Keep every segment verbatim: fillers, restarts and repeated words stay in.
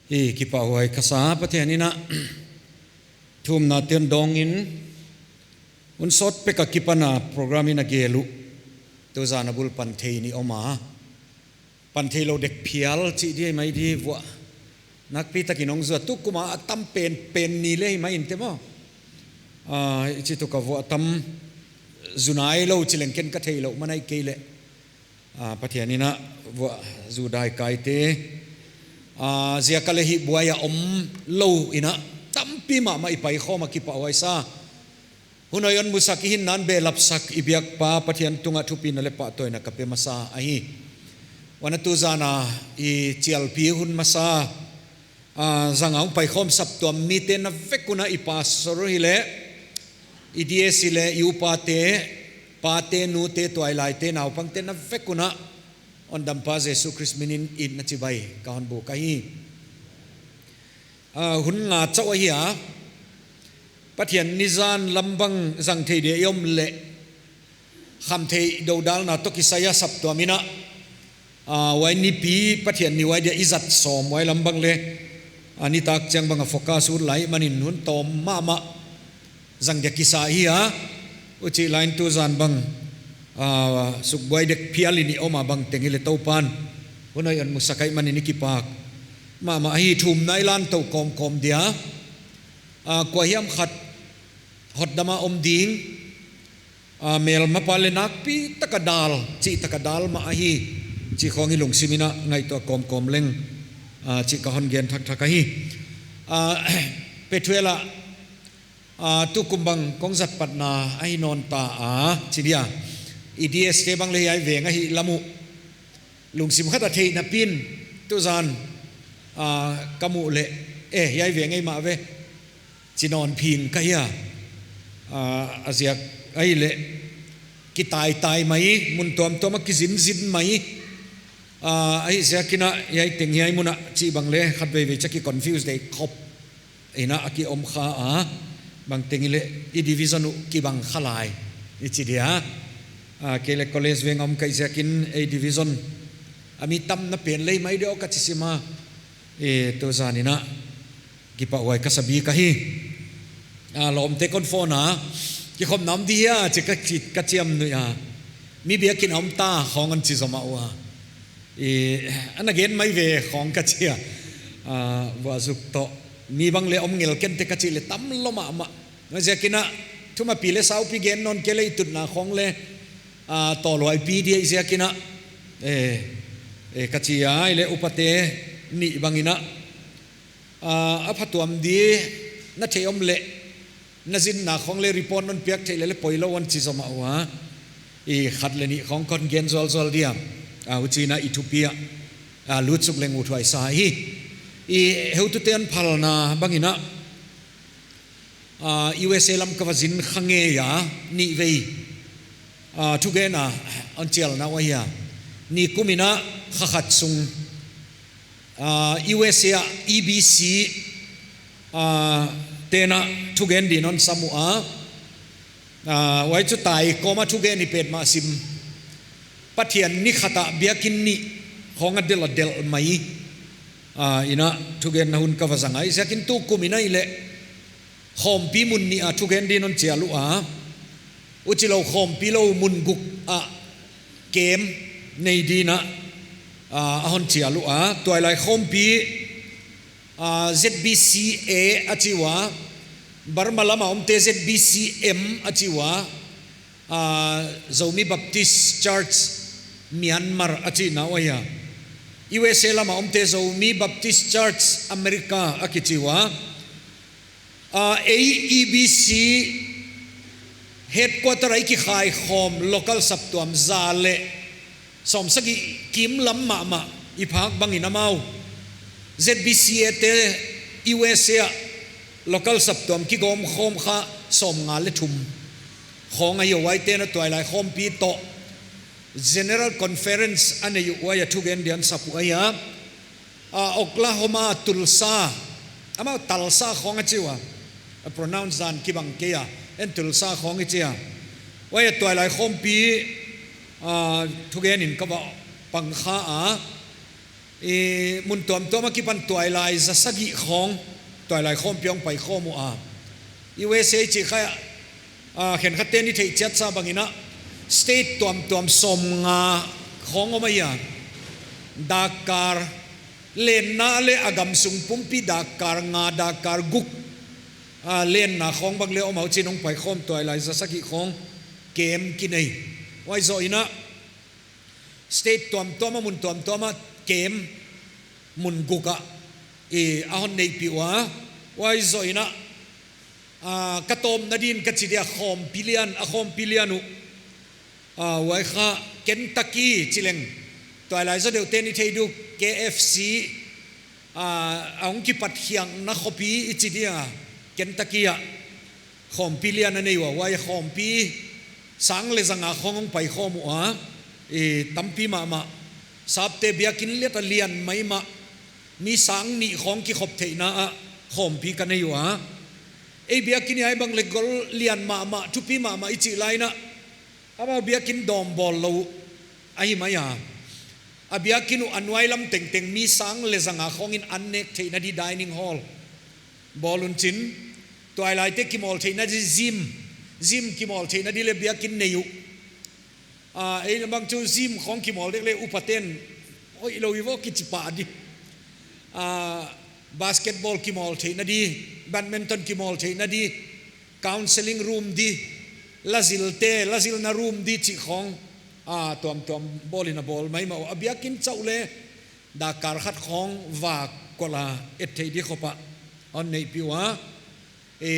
I kipahhuai ka sa Pathian in a, thumna ten dawng in, hun sawt pek a kipan a program in a gel uh. Tuzan a bul pan thei ni om a. Pan theilou dek phial chih di mai di vua. Nakpi takin hong zuat tu kum a tam pen pen ni le mai in te maw. Ah, i chih tu ka vua tam zu nailou chi leng ken ka theilou man ahi kei le. Ah, Pathian in a vua zu dai kai te. Ah, ziak a le hi buai a omlou in a tampi mahmah i paikhawm a kipahhuai sa. Hun hoih hon musak i hinna behlapsak i biakpa Pathian tungah thupina le pahtawina ka pe masa ahi. Huan a tuzan a i chialpi hun masa, ah, zang a hong paikhawm saptuam mite na vek un a i pastor uh hi le, i D S hi le, i upate, pate, nute, tuailaite, naupangte na vek un a, hondampa Jesu Khrist min in itna chibai ka hon buk ahi. Ah, hun nga chauh ahi a, Pathian ni zan lam bang zang thei dia i om le, khamtheih dodalna toh kisai a saptuam in a, ah, huai nipi Pathian ni huai dia i zat sawm huai lam bang le, ah, nitak chiang bang a focus ut lai manin hun tawm mahmah zang dia kisa hi a, huchi lai in tuzan bang, ah, sukbuai dek phial in i om a bangteng hi le Toupan hun hoih hon musak ahih manin i kipak mahmah ahi. Thumna i lan tou kawmkawm dia, ah, kua hiam khat hotdam a om ding, ah, melmapa le nakpi taka dal, chih taka dal mah ahi, chih khawng i lungsim in a ngaihtuah kawmkawm leng, ah, chih ka hon gen thakthak ahi. Ah, Pethuel a, ah, tukum bang kong zat patna ahi nawn ta a, chi dia. I D S te bang le hiai veng ahi lam uh. Lungsim khat a theihna pi in, tuzan, ah, ka muh le, eh, hiai veng ahi mah ve. Chi nawn phing ka hi a, ah, a ziak ahi le, kitaitai mai, mun tuamtuam a kizinzin mai, ah, ahih ziak in a, hiai teng hiai mun a, chih bang le, khatveivei chia ki confuse dei khop. In a, a ki om kha a, bangteng hi le, i division uh kibang kha lai, i chi dia. Ah, kei le college veng a om ka hih ziak in, ei division a mi tamna pen le mai deuh ka chi sim a, eh, tuzan in a, kipahhuai ka sa bik ahi. Ah, lawmte kon phone a, kikhopna om di hia, chi ka chi, ka chiam nuih a. Mi biakinn a om ta, khawng hon chi zom a ua. I, ana gen mai ve khawng ka chi a. Ah, vua zuk toh. Mi bang le om ngel ken te ka chih le tam lou mahmah. Huaiziak in a, thumapi le saupi gen nawn kei le i tutna khawng le, ah, tawlhuai pi di ahih ziak in a. Eh, eh, ka chi a, i le upate nih bang in a. Ah, a phatuam di na theih om le, na zinna khawng le report non piak theih le le poilou hon chi zom a ua. I khat le nih khawng kon gen zualzual dia. Ah, huchi in a i thupi a, ah, lutsuk leng uthuai sa hi. I heutute hon phalna bang in a, ah, U S A lam ka va zin kha ngei a, nihvei, ah, thugen a hon chialna uh ahi a. Nikum in a kha khat sung, ah, U S A a E B C, ah, te'n a thugen din hon sam ua. Ah, huai chu tai kawm a thugen hi petmah sim. Pathian ni khat a biakinn nih khawng a delh a delh mai. Ah, in a thugenna hun ka va zang ahih ziak in tukum in a i le khawmpi mun nih a thugen din hon chial ua. Huchilou khawmpi lou mun guk a camp nei din a, ah, a hon chial ua. Tuailai khawmpi, ah, Z B C A a chi ua, Burma lam a omte Z B C M a chi ua, ah, Zomi Baptist Church Myanmar a chihna uh ahi a. U S A lam a omte Zomi Baptist Church America a kichi ua. Ah, A E B C headquarter a i kikhaikhawm local saptuam za le sawmsagih kim lam mahmah i phak bang in amau Z B C A te U S A a local saptuam kigawmkhawm kha sawmnga le thum khawng ahi a, huaite'n a tuailai khawmpi toh General Conference a nei uh, huai a thugen dia hon sap uh ahi a. Ah, Oklahoma, Tulsa, amau Tulsa khawng a chi ua. A pronounce dan kibang kei a, en Tulsa khawng i chi a. Huai a tuailai khawmpi, ah, thugen in ka va pang kha a. I mun tuamtuam a kipan tuailai za sagih khawng, tuailai khawmpi hong paikhawm ua. U S A chih kha, a, khenkhat ten i theih chiat sa bang in a, state tuamtuam sawmnga khawng om ahi a. Dakkar lenna leh a gamsung pumpi dakkar nga, dakkar guk, a, lenna khawng bang leh om a, huchiin hong paikhawm tuailai za sagih khawng camp kinei. Huai zoh in a, state tuamtuam a, mun tuamtuam a camp mun guk ah, i, a hon neihpih ua. Huai zoh in a, a, ka tawpna din ka chi dia khawmpi lian, a khawmpi lian uh. A, huai kha Kentucky chi leng, tuailai zaw deuh ten i thei di uh K F C, a, a hong kipat khiakna khopi i chi dia Kentucky ah khawmpi lian a nei ua, huai khawmpi sang leh zanga khawng hong paikhawm ua, i, tampi mahmah. Sapte biakin liat a lian maimah, mi sang nih khawng kikhop theihna ah khawmpi ka nei ua. Ei biakin hiai bang leh gol lian mahmah, thupi mahmah i chih lai in a, amau biakin dawm bawl lou ahi mai a. A biakin uh a nuai lam tengteng mi sang leh zanga khawng in an nek theihna di dining hall bawl un chin, tuailaite kimawl theihna di gym, gym kimawl theihna di leh biakin nei uh. A, ei bang chu gym khawng kimawl dek leh upaten hoihlou i vo kichi pah di. A, basketball kimawl theihna di, badminton kimawl theihna di, counseling room di, la zilte, la zilna room di chih khawng, a, tuamtuam bawl in a bawl maimah ua. A biakin chauh leh dakkar khat khawng vak kol a et theih di khop ah hon neihpih ua. E,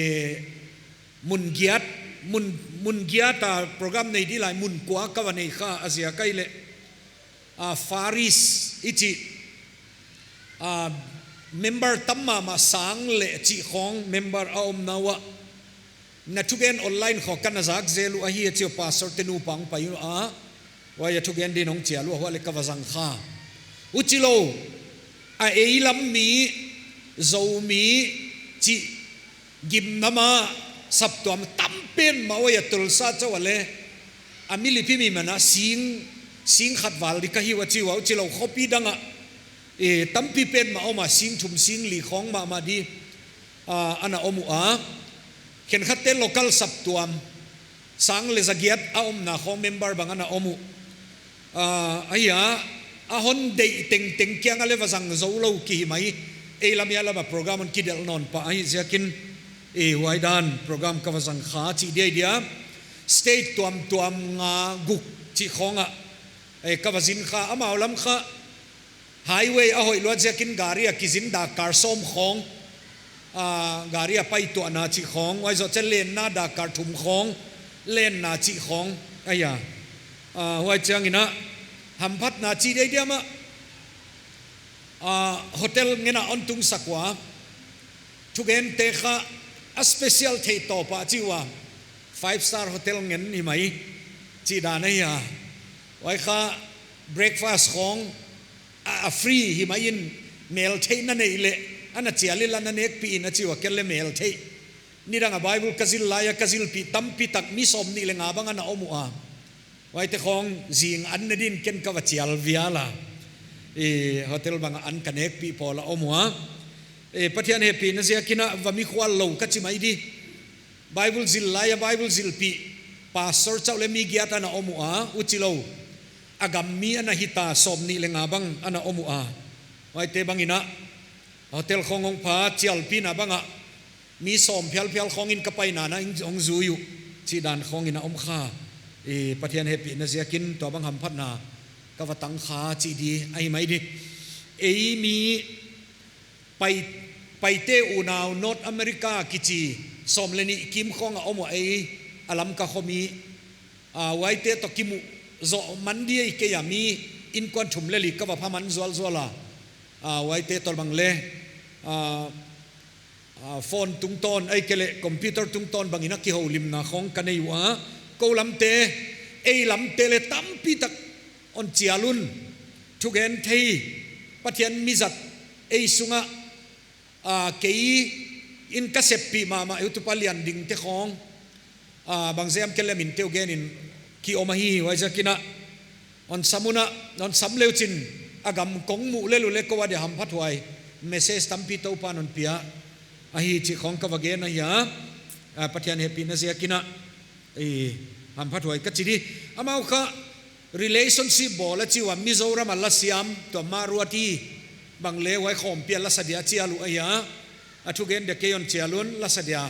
mun giat, mun, mun giat a program nei di lai, mun kua ka va nei kha a ziak ahihleh, a, Far East i chih, a, member tam mahmah sang leh chih khawng member a omna uah, na thugen online khawng ka na zak zel uh ahi a chi ua, pastor te nupa hong pai ua. Huai a thugen din hong chial ua, huai leh ka va zang kha. Huchilou, a, ei lam mi, Zomi chih gimnam a saptuam tam pen mah, huai a Tulsa chauh a leh, a mi lipi mi man a sing, sing khat val di ka hi ua chi ua, huchilou khopi dang ah, e, tampi pen mah om a, sing thum sing li khawng mahmah di, a, ana om ua. Khenkhatte local saptuam sang leh za giat a omna khawng member bang ana om uh. A, ahi a, a hon deih tengteng kiang a leh va zang zou lou ki hi mai. Ei lam hiai lam a program hon kidelh nawn pah ahih ziakin, e, huai dan program ka va zang kha chih dia ahi dia. State tuamtuam nga guk chih khawng ah, e, ka va zin kha, amau lam kha highway a hoih luat ziakin gari a kizin dakkar sawm khawng, a, gari a paituahna chih khawng, huai zoh chiang lenna dakkar thum khawng, lenna chih khawng ahi a. A, huai chiang in a, hamphatna chih dia ahi dia mah, a, hotel ngen a hon tungsak ua. Thugente kha a special theih tawp a chi ua, five star hotel ngen hi mai chih dan ahi a. Huai kha breakfast khawng a, a free hi mai in, mel theih na neih leh ana chial in la na nekpih in a chi ua, kei leh mel theih. Nidang a Bible ka zil lai a ka zilpih tampi tak mi sawmnih leh nga bang ana om ua. Huaite khawng zing an ne din ken ka va chial vial a. E, hotel bang a an ka nekpih pawl a om ua. E, Pathian hehpihna ziakin a va mikhual lou ka chi mai di. Bible zil lai a Bible zilpih pastor chauh leh mi giat ana om ua, huchilou, a gam mi ana hita sawmnih leh nga bang ana om ua. Huaite bang in a, hotel khawng hong pha chialpihna bang a, mi sawm phialphial khawng in ka paina na in hong zui uh chih dan khawng in a om kha. E, Pathian hehpihna ziakin tua bang hamphatna ka va tang kha chih di ahi mai di. Ei mi Pai, Paite unau North America kichi sawm leh nih kim khawng a om ua, ei a Lamka kho mi. A, huaite toh kimuh zoh man di ahi kei a, mi inkuan thum leh li ka va pha man zualzual a. A, huaite toh bang leh, a, a, phone tungtawn ahihkeileh computer tungtawn bang in a kihoulimna khawng ka nei ua. Kou lamte, ei lamte leh tampi tak hon chial un. Thugen thei, Pathian mi zat ei sung ah, a, kei in ka seppih mahmah, e, Tupa Lian Ding te khawng, a, bangzah hiam kei leh min te uh gen in ki om ahi, huaiziakin a, hon sam un a, hon sam leu chin, a gam kong muh lel uleh kou a dia hamphathuai message tampi Toupa'n hon pia ahi chih khong ka va gen ahi a. A, Pathian hehpihna ziakin a, i, hamphathuai ka chi di. Amau kha relationship bawl a chi ua, Mizoram a lasiam, tua Marathi bang leh huai khawmpi a lasa dia chial uh ahi a. A thugen dia kei hon chial un, lasa dia,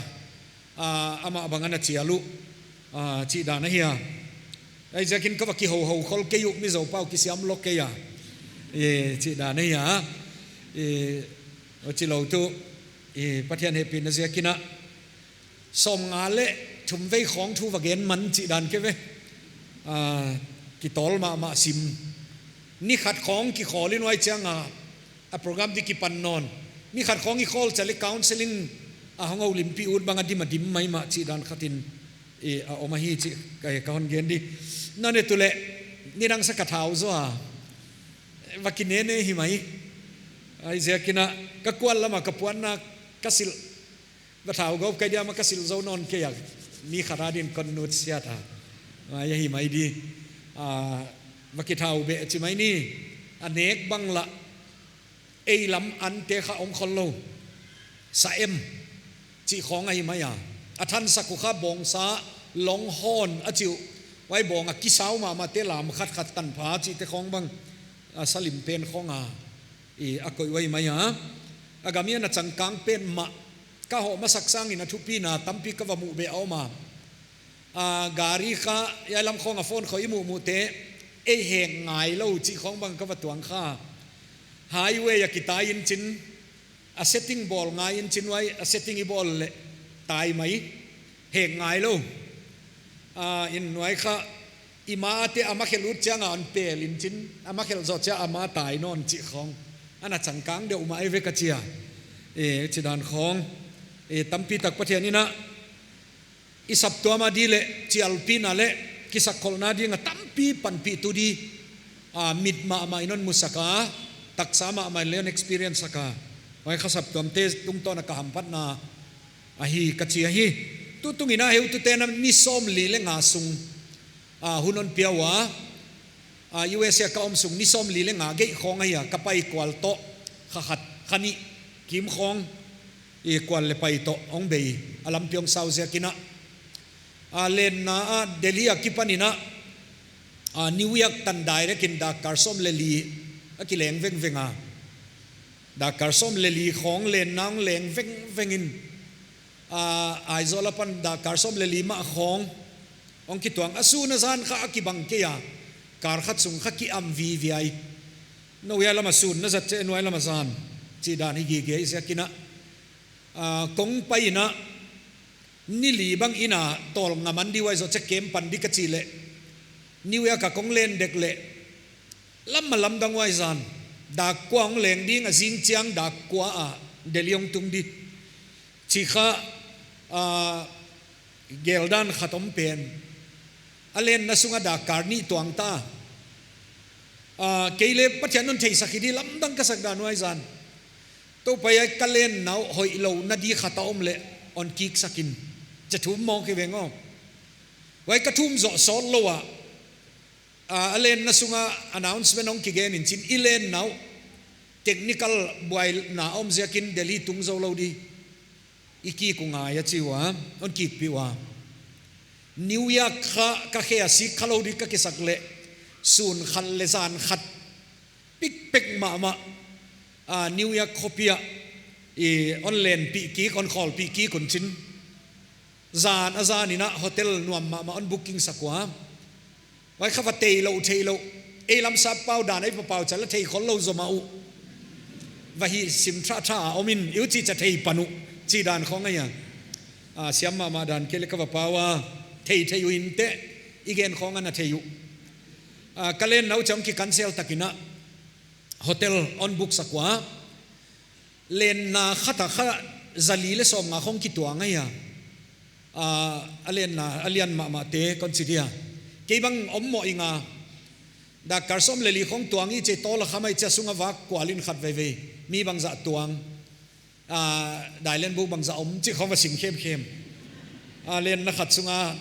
a, amah bang ana chial uh, a, chih dan ahi a. Huaiziakin ka va kihouhou khol kei uh, Mizo pau kisiam lou kei a. E, chih dan ahi a. E, huchi lou tu, e, Pathian hehpihna ziakin a, sawmnga leh thum vei khong thu va gen man chih dan ke ve. A, kitawl mahmah sim. Ni khat khong kikhawl in huai chiang a, a program di kipan nawn. Ni khat khong i khawl chiang leh counseling a hong houlimpih ut bang a dim a dim maimah chih dan khat in, e, a om ahi chih ka, ka hon gen di. Nane tu leh, nidang sa ka thau zaw a. Va kinene hi mai. Huaiziakin a, ka kual lam a ka puanna ka silh. Va thau gawp kei dia mah ka silh zou nawn kei a, mi khat adin kon nut siat a. Mai ahi mai di. A, va kithau beh chi mai ni. A nek bang lah. Ei lam ante kha om khol lou. Sa em. Chih khong ahi mai a. A thansak uh kha bawngsa, longhorn a chi uh. Huai bawng a kisau mahmah te lam khat khat tanpha chihte khong bang. A, sa lim pen khong a. I, a koih uh ahi mai a. A gam hiam a changkang pen mah. Ka hoh masak sangin a thupina tampi ka va muh beh a om a. A, gari kha, hiai lam khong a phone khong i muhmuh te. Ei heng ngai lou chih khong bang ka va tuang kha. Highway a kitai in chin. A setting bawl ngai in chin huai, a setting i bawl leh. Tai mai. Heng ngai lou. A, in huai kha. I ma te a ma khelh ut chiang a hon pel in chin, a ma khelh zoh chiang a ma tai nawn chih khong. Ana changkang deuh mah ahi ve ka chi a. E, chih dan khong. E, tampi tak Pathian in a. I saptuam a di leh, chialpihna leh, kisakkholhna ding a tampi panpih tu di. A, mit mahmah in hon musak a, taksa mahmah in leng hon experience sak a. Huai kha saptuam te tungtawn a ka hamphatna. Ahi ka chi ahi. Tutung in a heutute'n a ni sawmli leh nga sung. A, hun hon pia ua, a, U S A ka om sung ni sawmli leh nga geih khong ahi a, ka pai kual toh, kha khat, kha nih, kim khong, i kual leh pai toh, hong bei, a lampi hong sau ziakin a. A, lenna a, Delhi a kipan in a, a, New York tan direct in dak kal sawm leh li, a kileng vengveng a. Dak kal sawm leh li khong lenna hong leng vengveng in. A, Aizawl apan dak kal sawm leh li mah khong. Hong kituang a sun a zan kha a kibang kei a. Kal khat sung kha ki-am vivi ai. Nou hiai lam a sun na zat chiang nuai lam a zan. Chih dan hi gige ziakin a. A, kong pai in a. Ni li bang in a tawlnga man di huai zoh chiang kem pan di ka chih leh. New York a kong len dek leh. Lam a lamdang huai zan. Dak kua hong leng ding a zing chiang dak kua a. Delhi hong tung di. Chih kha, a, geldan khat om pen. A lenna sung a dak kal nih tuang ta. A, kei leh Pathian hon theisak hi di lamdang ka sak dan huai zan. Toupa hiai ka lenna uh hoih louhna di khat a om leh hon kiksak in. Chia thum mawk hi veng aw. Huai ka thum zoh sawt lou a. A, a lenna sung a announcement hong kigen in chin i lenna uh. Technical buaina om ziakin Delhi tung zou lou di. I kik uh ngai a chi ua, hon kikpih ua. New York kha ka khe a sik kha lou di ka kisak leh. Sun khat leh zan khat. Pikpek mahmah. A, New York khopi a. I hon lenpih kik, hon khawlpih kik un chin. Zan a zan in a hotel nuam mahmah hon booking sak ua. Huai kha va theilou, theilou. Ei lam sap pau dan ei pa pau chiang leh thei khol lou zaw mah uh. Va hi sim tha tha a om in, i uh chih chiang thei pan uh. Chih dan khong ahi a. A, siam mahmah dan kei leh ka va pau a. Thei thei uh in te. I gen khong ana thei uh. A, ka lenna uh chiang ki cancel tak in a. Hotel hon book sak ua. Lenna khat a kha zali leh sawmnga khong kituang ahi a. A, a lenna, a lian mahmah te kon chi dia. Kei bang om mawh ing a. Dak kal sawm leh li khong tuang i chih toh la kha mai chia sung a vak kual in khat veivei. Mi bangzah tuang. A, dailen buk bangzah om chih khong va sim khemkhem. A, lenna khat sung a,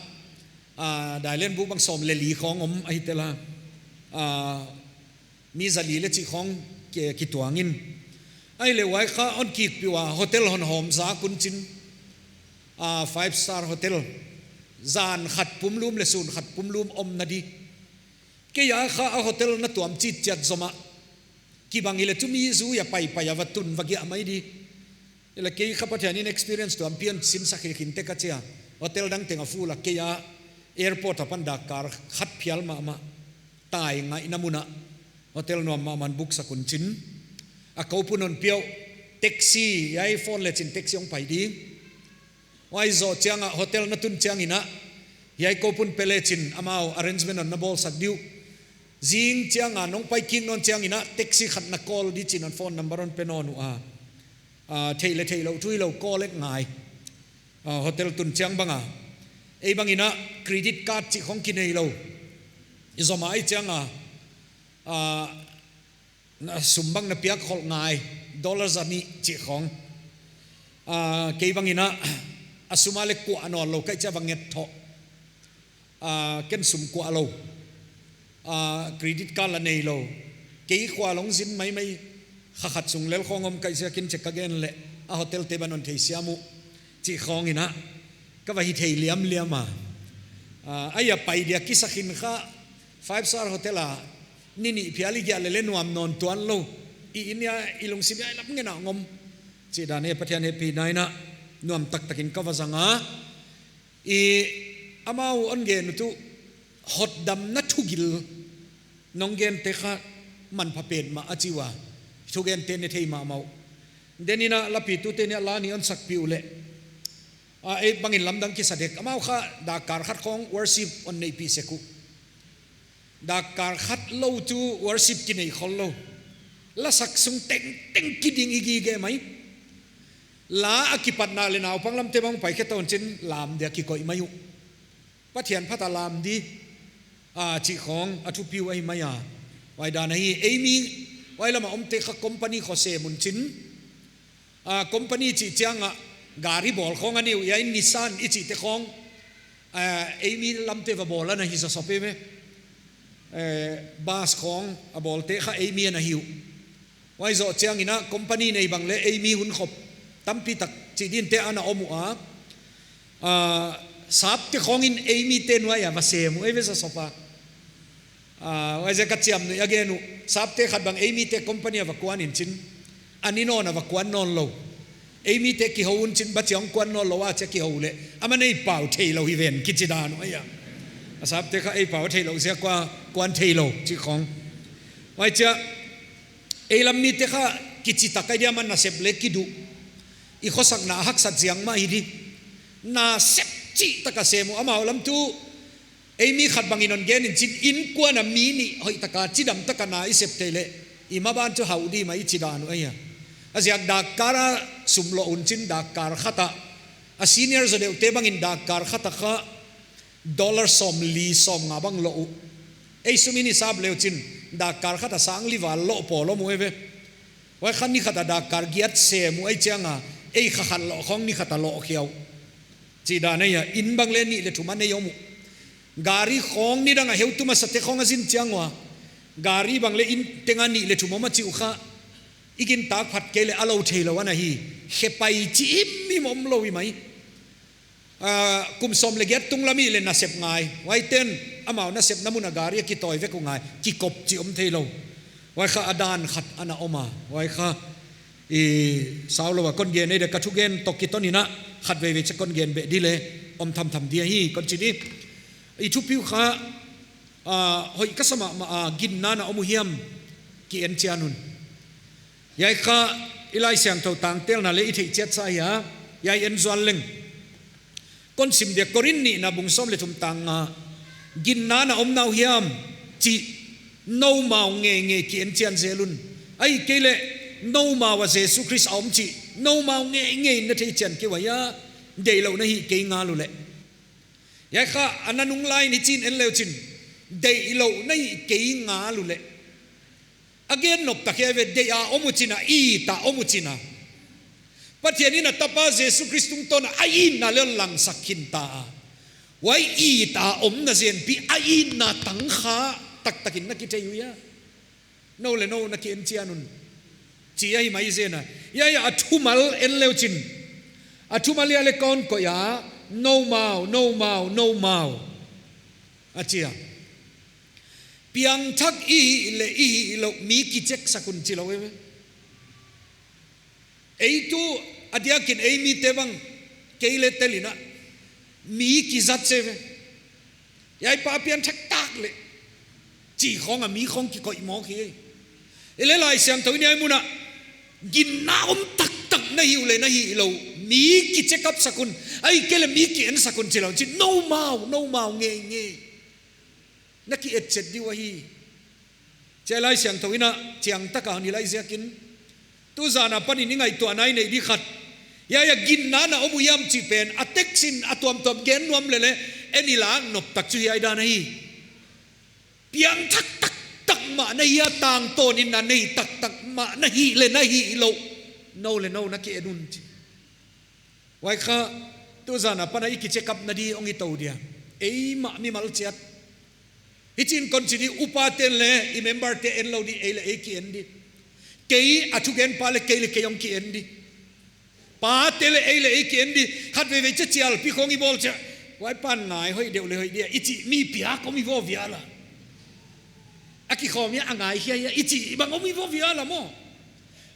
a, dailen buk bang sawm leh li khong om ahi tel a. A, Mi zali le chih khong ki, kituang in. Ahihleh huai kha hon kik pih ua, hotel hon hawm zak un chin. A, five star hotel. Zan khat pumlum le sun khat pumlum omna di. Kei a kha a hotel na tuam chitchiat zomah. Kibang hileh chu mi zui a paipai a va tun va giah mai di. Ahihleh kei kha Pathian in experience tuam pian sinsak hi khin te ka chi a. Hotel dang teng a full a, kei a airport apan dak kar khat phial mahmah. Tai ngaihna mun ah. Hotel nuam mahmah in book sak un chin. A kou pun hon pia uh. Taxi, hiai phone le chin taxi hong pai di. Huai zoh chiang a hotel na tun chiang in a. Hiai kou pun pe le chin amau arrangement hon na bawl sak di uh. Zing chiang a nong pai kik nawn chiang in a taxi khat na call di chin hon phone number hon pe nawn ua. A, theih le theih louh, thu hilou call ek ngai. A, hotel tun chiang bang a. Ei bang in a credit card chih khong ki nei lou. I zom a ahih chiang a. A, na sum bang na piak kholh ngai. Dollar za nih chih khong. A, kei bang in a, a sum a le kuah nawn lou ka hih chiang a va nget thoh. A, ken sum kuah lou. A, credit card la nei lou. Kei khua long zin maimai kha khat sung lel khong om ka hih ziakin che ka gen le. A hotel te bang hon theisiam uh. Chih khong in a. Ka va hi thei liamliam a. A, ahi a pai dia kisa khin kha five star hotel a. Ni nih phial i giah le le nuam nawn tuan lou. I inn a i lungsim a i lam ngen a ngom. Chih dan e Pathian hehpihna in a. Nuam taktak in ka va zang a. I amau hon gen uh tu hotdamna thugil nong gen te kha manpha petmah a chi ua. Thugen te ne thei mahmah uh. Den in a lapi tu te ne la ni hon sak pih uh le. A, ei bang in lamdang kisa dek. Amau kha dak kar khat khong worship hon neihpih sek uh. Dak kar khat lou chu worship ki nei khol lou. La sak sung tengteng ki ding i gige mai. La a kipatna le naupang lam te bang pai khe tawn chin lam dia ki koih mai uh. Pathian phat a lam di. A, chih khong a thupi uh ahi mai a. Huai dan ahi ei mi huai lam a om te kha company khong sem un chin. A, company chih chiang a gari bawl khong a ni uh, hiai Nissan i chih te khong. A, ei mi lam te va bawl ana hi zaw sop e ve. E, bus khong a bawl te kha ei mi ana hi uh. Huai zoh chiang in a company nei bang le ei mi hun khop tampi tak chih din te ana om uh a. A, sap te khong in ei mi te nuai a va sem uh, ei ve zaw sop a. A, huai ziak a ka chiamnuih a gen uh. Sap te khat bang ei mi te company a va kuan in chin. A ni nawn a va kuan nawn lou. Ei mi te kihou un chin ba chiang kuan nawn lou a chia kihou le. Amah nei pau thei lou hi ven ki chi dan uh ahi a. A sap te kha ei pau thei lou ziak ua kuan thei lou chih khong. Huai chia ei lam mi te kha kichi tak a dia man nasep le kiduh. I khosakna haksat ziang mah hi di. Nasep chih tak a sem uh amau lam tu. Ei mi khat bang in hon gen in chin innkuan a mi nih hoih tak a chidam tak a na i sep thei le. I maban chu hau di mai chi dan uh ahi a. A ziak dak kar a sum loh un chin dak kar khat a. A senior zaw deuh te bang in dak kar khat a kha dollar sawmli sawmnga bang loh uh. Ei sum in i sap le uh chin dak kar khat a sangli val loh pawl om uh e ve. Huai kha ni khat a dak kar giat sem uh ahih chiang a. Ei kha khat loh khong ni khat a loh khia uh. Chih dan ahi a inn bang le nih le thum a nei om uh. Gari khong nidang a heutu masa te khong a zin chiang ua. Gari bang le inn teng a nih le thum om a chih uh kha. I gintak phat kei le a lou thei lou ana hi. Khepai chih himhim om lou hi mai. A, kum sawm le giat tung lam i le nasep ngai. Huai ten amau nasepna mun a gari a kitawi vek uh ngai. Kikop chih om thei lou. Huai kha a dan khat ana om a. Huai kha i sau lou a kon gen ei de ka thugen toh kiton in a khat veivei chia kon gen beh di le om thamtham di ahi kon chi di. I thupi uh kha, a, hoih ka sa mahmah a ginna na om uh hiam ki en chian un. Hiai kha i Laisiangthou tangtelna le i theih chiat sa hi a, hiai en zual leng. Kon sim dia Korin nihna bung sawm le thum tang nga. Ginna na om na uh hiam chih noumau ngeingei ki en chian zel un. Ahihkeileh noumau a Jesu Khrist a om chih noumau ngeingei na thei chian kei ua hia, deihlouh na hih kei ngal uleh. Hiai kha a nanung lai in hichi'n en le uh chin. Deihlouh na hih kei ngal uleh. A gen nop tak hi ve, deih a om uh chin a, it a om uh chin a. Pathian in a tapa Jesu Khrist tungtawn a a itna le langsak khin ta a. Huai it a omna zenpi a itna tang kha taktak in na kithei uh hia. Nou leh nou na ki en chian un, chi ahi mai zen a. Hiai a thumal en leu chin, a thumal hiai leh kon koih a, noumau, noumau, noumau, a chi a. Piangthak i hih leh i hih louh mi kicheck sak un chi lou e. Ei tu a diakin ei mite bang, kei leh tel in a, mi kizat se ve. Hiai pa piangthak tak leh, chi khong a mi khong kikoih mawk hi. Ei leh Laisiangthou in hiai mun ah, ginna om taktak na hih uleh na hih lou, mi ki check up sak un, ahihkeileh mi ki en sak un chi lou, chi noumau, noumau ngeingei. Na ki et chet di uh ahi. Hiai Laisiangthou in a chiangtak a hon hilh lai ziakin, tuzan apan i ngaihtuahna i neih di khat. Hiai a ginna na om uh hiam chih pen, a text in a tuamtuam gen nuam leh leh, en i lak nop tak chu hiai dan ahi. Piangthak taktak mah na hi a, tangtawn in na nei taktak mah na hih leh na hih louh, nou leh nou na ki en un chi. Huai kha, tuzan apan a i ki check up na di hong hi tou dia. Eimah mimal chiat. Hichi'n kon chi di, upate'n leh i member te en lou di, ei leh ei ki en di. Kei a thugenpa leh kei leh kei hong ki en di. Pate leh ei leh ei ki en di. Khatveivei chiah chialpi khong i bawl chiah, huai pa'n ngai hoih deuh leh hoih dia, i chih mi piak om i vo vial a. A kikhawm hia, a ngai hia hia, i chih bang om i vo vial a maw.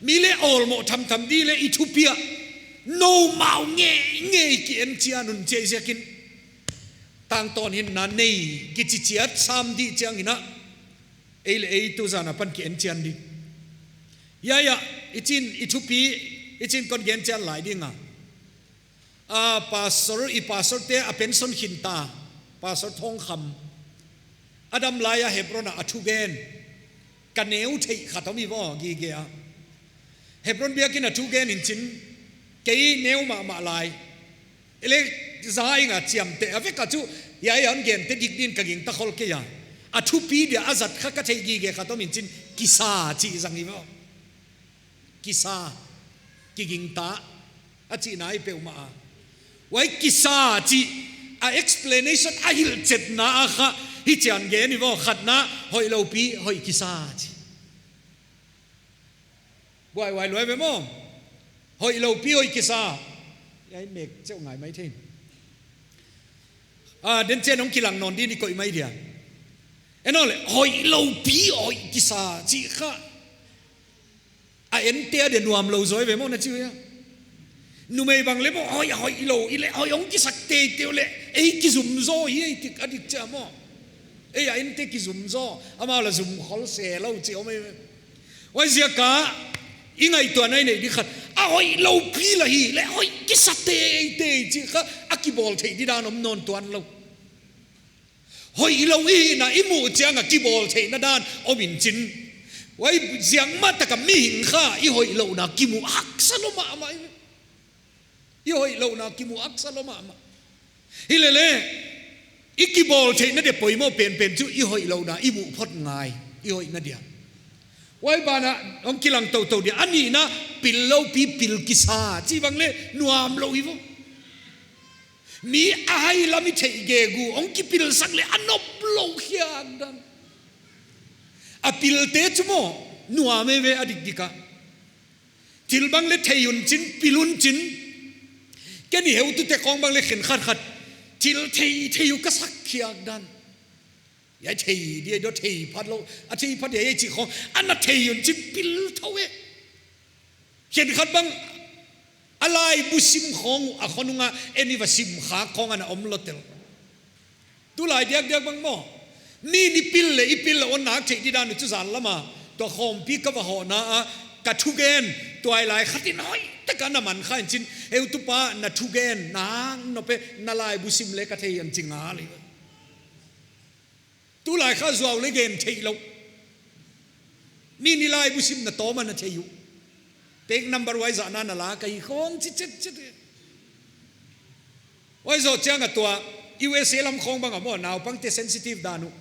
Mi leh awlmoh thamtham di leh i thupi a, noumau ngeingei ki en chian un chi ziakin, tangtawn hinna nei kichi chiat sam di chiang in a, ei leh ei tuzan apan ki en chian di. Hiai a, i chin, i thupi, i chin kon gen chian lai ding a. A pastor, i pastor te a pension khin ta, Pastor Thongkham. A dam lai a Hebron a a thugen ka neu theih khat om i vo, gige a. Hebron biakin a thugen in chin, kei neu mahmah lai. Ei leh za ing a chiamteh a vek a chu, hiai a hon gente dik din ka gingta khol kei a. A thupi dia a zat kha ka theih gige khat om in chin, kisa chih zang i vo. Kisa, kigingta, a chihna hi peuhmah a. Huai kisa chih a explanation a hilhchetna a kha, hichi'n gen i vo, khatna, hoih lou pi, hoih kisa chi. Buaihuai lua ve maw. Hoih lou pi, hoih kisa. Hiai mek cheuh ngai mai thei. A, den chiah hong kilang nawn di ni koih mai dia. En aw leh, hoih lou pi, hoih kisa chih kha, a ente a dia nuam lou zaw ve maw na chi uh hia. Numei bang leh maw, hoih, hoih lou, i leh hoih hong kisak teitei uleh, ei kizum zaw hi ei tik a dik chiah maw. Ei a ente kizum zaw, amau la zum khol se lou chi om ei. Huaiziak a, i ngaihtuahna i neih di khat, a hoih lou pi la hi leh hoih kisa teitei chih kha, a kibawl theih di dan om nawn tuan lou. Hoih lou i hihna i muh chiang a kibawl theihna dan om in chin. Huaiziak mah tak a mihing kha i hoih louhna kimuh haksa lou mahmah. I hoih louhna kimuh haksa lou mahmah. Hi leh leh, i kibawl theihna dia poimoh penpen chu i hoih louhna i muh phot ngai, i hoihna dia. Huai ban ah hong kilang toutou dia, a nihna, pil lou pi pil kisa, chih bang leh nuam lou i vo. Mi a hai lam i theih gegu, hong kipilsak leh a nop lou khiak dan. A pilte chu maw, nuam e ve a dikdik a. Thil bang leh thei un chin, pil un chin. Ken i heutute khong bang leh khenkhat khat, thil thei, thei uh ka sak khiak dan. Hiai thei dia, dia thei phat lou, a thei phat dia hiai chih khong, ana thei un chin pil thou e. Khenkhat bang, a laibu sim khong uh, a khonung a, en i va sim kha khong ana om lou tel. Tulai diakdiak bang maw, mi'n i pil leh, i pil leh hon nak theih di dan uh chu zan lam a, tua khawmpi ka va hohna a, ka thugen, tuailai khat in hoihtak a na man kha in chin, heutupa na thugen, nak nop e, na laibu sim leh ka thei a chi ngal hi. Tulai kha zuau leh gen theih lou. Mi'n i laibu sim na tawm a na thei uh. Page number huai zah na na la ka hi khong chi chetchet. Huai zoh chiang a tua, U S A lam khong bang a maw, naupangte sensitive dan uh.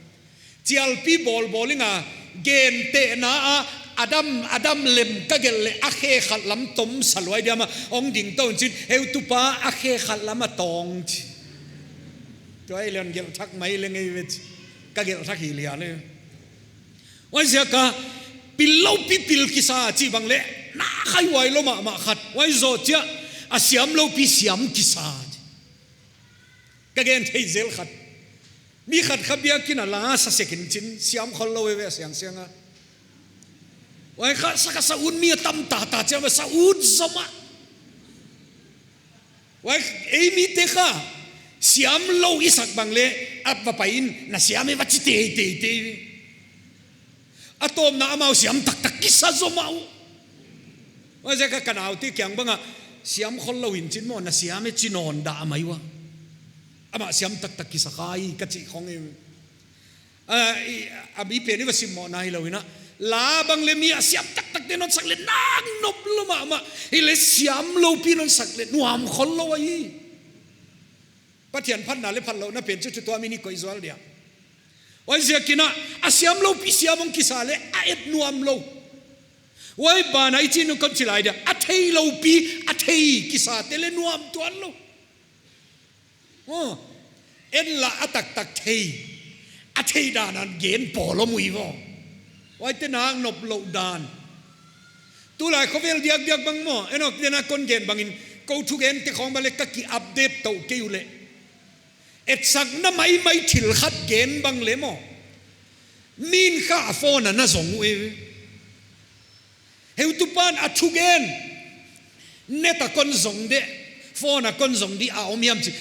Chialpi bawlbawl ing a, gentehna a, a dam, a dam lem ka gelh leh a khe khat lam tom sa luai diam a, hong ding tou in chin, heutupa a khe khat lam a tawng chi. Tua ei leh hon gelh thak mai leng ei ve chi. Ka gelh thak hi lia leh. Huaiziak a, Pil loupi pil kisa chih bang leh, na kha huai lou mahmah khat. Huai zoh chiah, a siam loupi siam kisa. Ka gen thei zel khat. Mi khat kha biakinn a la sa sek in chin, siam khol lou e ve a siangsiang a. Huai kha sa kha sa ut mi a tam tata chiang ve sa ut zomah. Huai ei mite kha, siam lou i sak bang leh, a va pai in, na siam e va chi teitei. A tawpna amau siam taktak kisa zomah uh. Huaiziak a ka naute kiang bang a, siam khol lou in chin maw, na siam e chi nawn dah mai ua. Amah siam taktak kisa kha hi ka chih khong e. A, i, a mi pen i va simmoh na hilou in a. La bang leh mi a siam taktak te non sak leh nak nop lou mahmah. Hileh siam loupi non sak leh nuam khol lou ahi. Pathian phatna leh phatlouhna pen chu tutua mi ni koih zual dia. Huaiziak in a, a siam loupi siam hong kisa leh, a et nuam lou. Huai ban ah i chih uh kon chi lai dia, a thei loupi, a thei kisa te leh nuam tuan lou. Oh, en la a taktak thei. A thei dan a gen pawl om ui vo. Huaite nak nop lou dan. Tulai khovel diakdiak bang maw, en awk di'n a kon gen bang in, kou thugen te khong bang leh ka ki update tou kei uleh. Etsakna maimai thil khat gen bang leh maw. Min kha a phone a na zong uh e. Heutupa'n a thugen. Net a kon zong de. Phone a kon zong di a om hiam chi.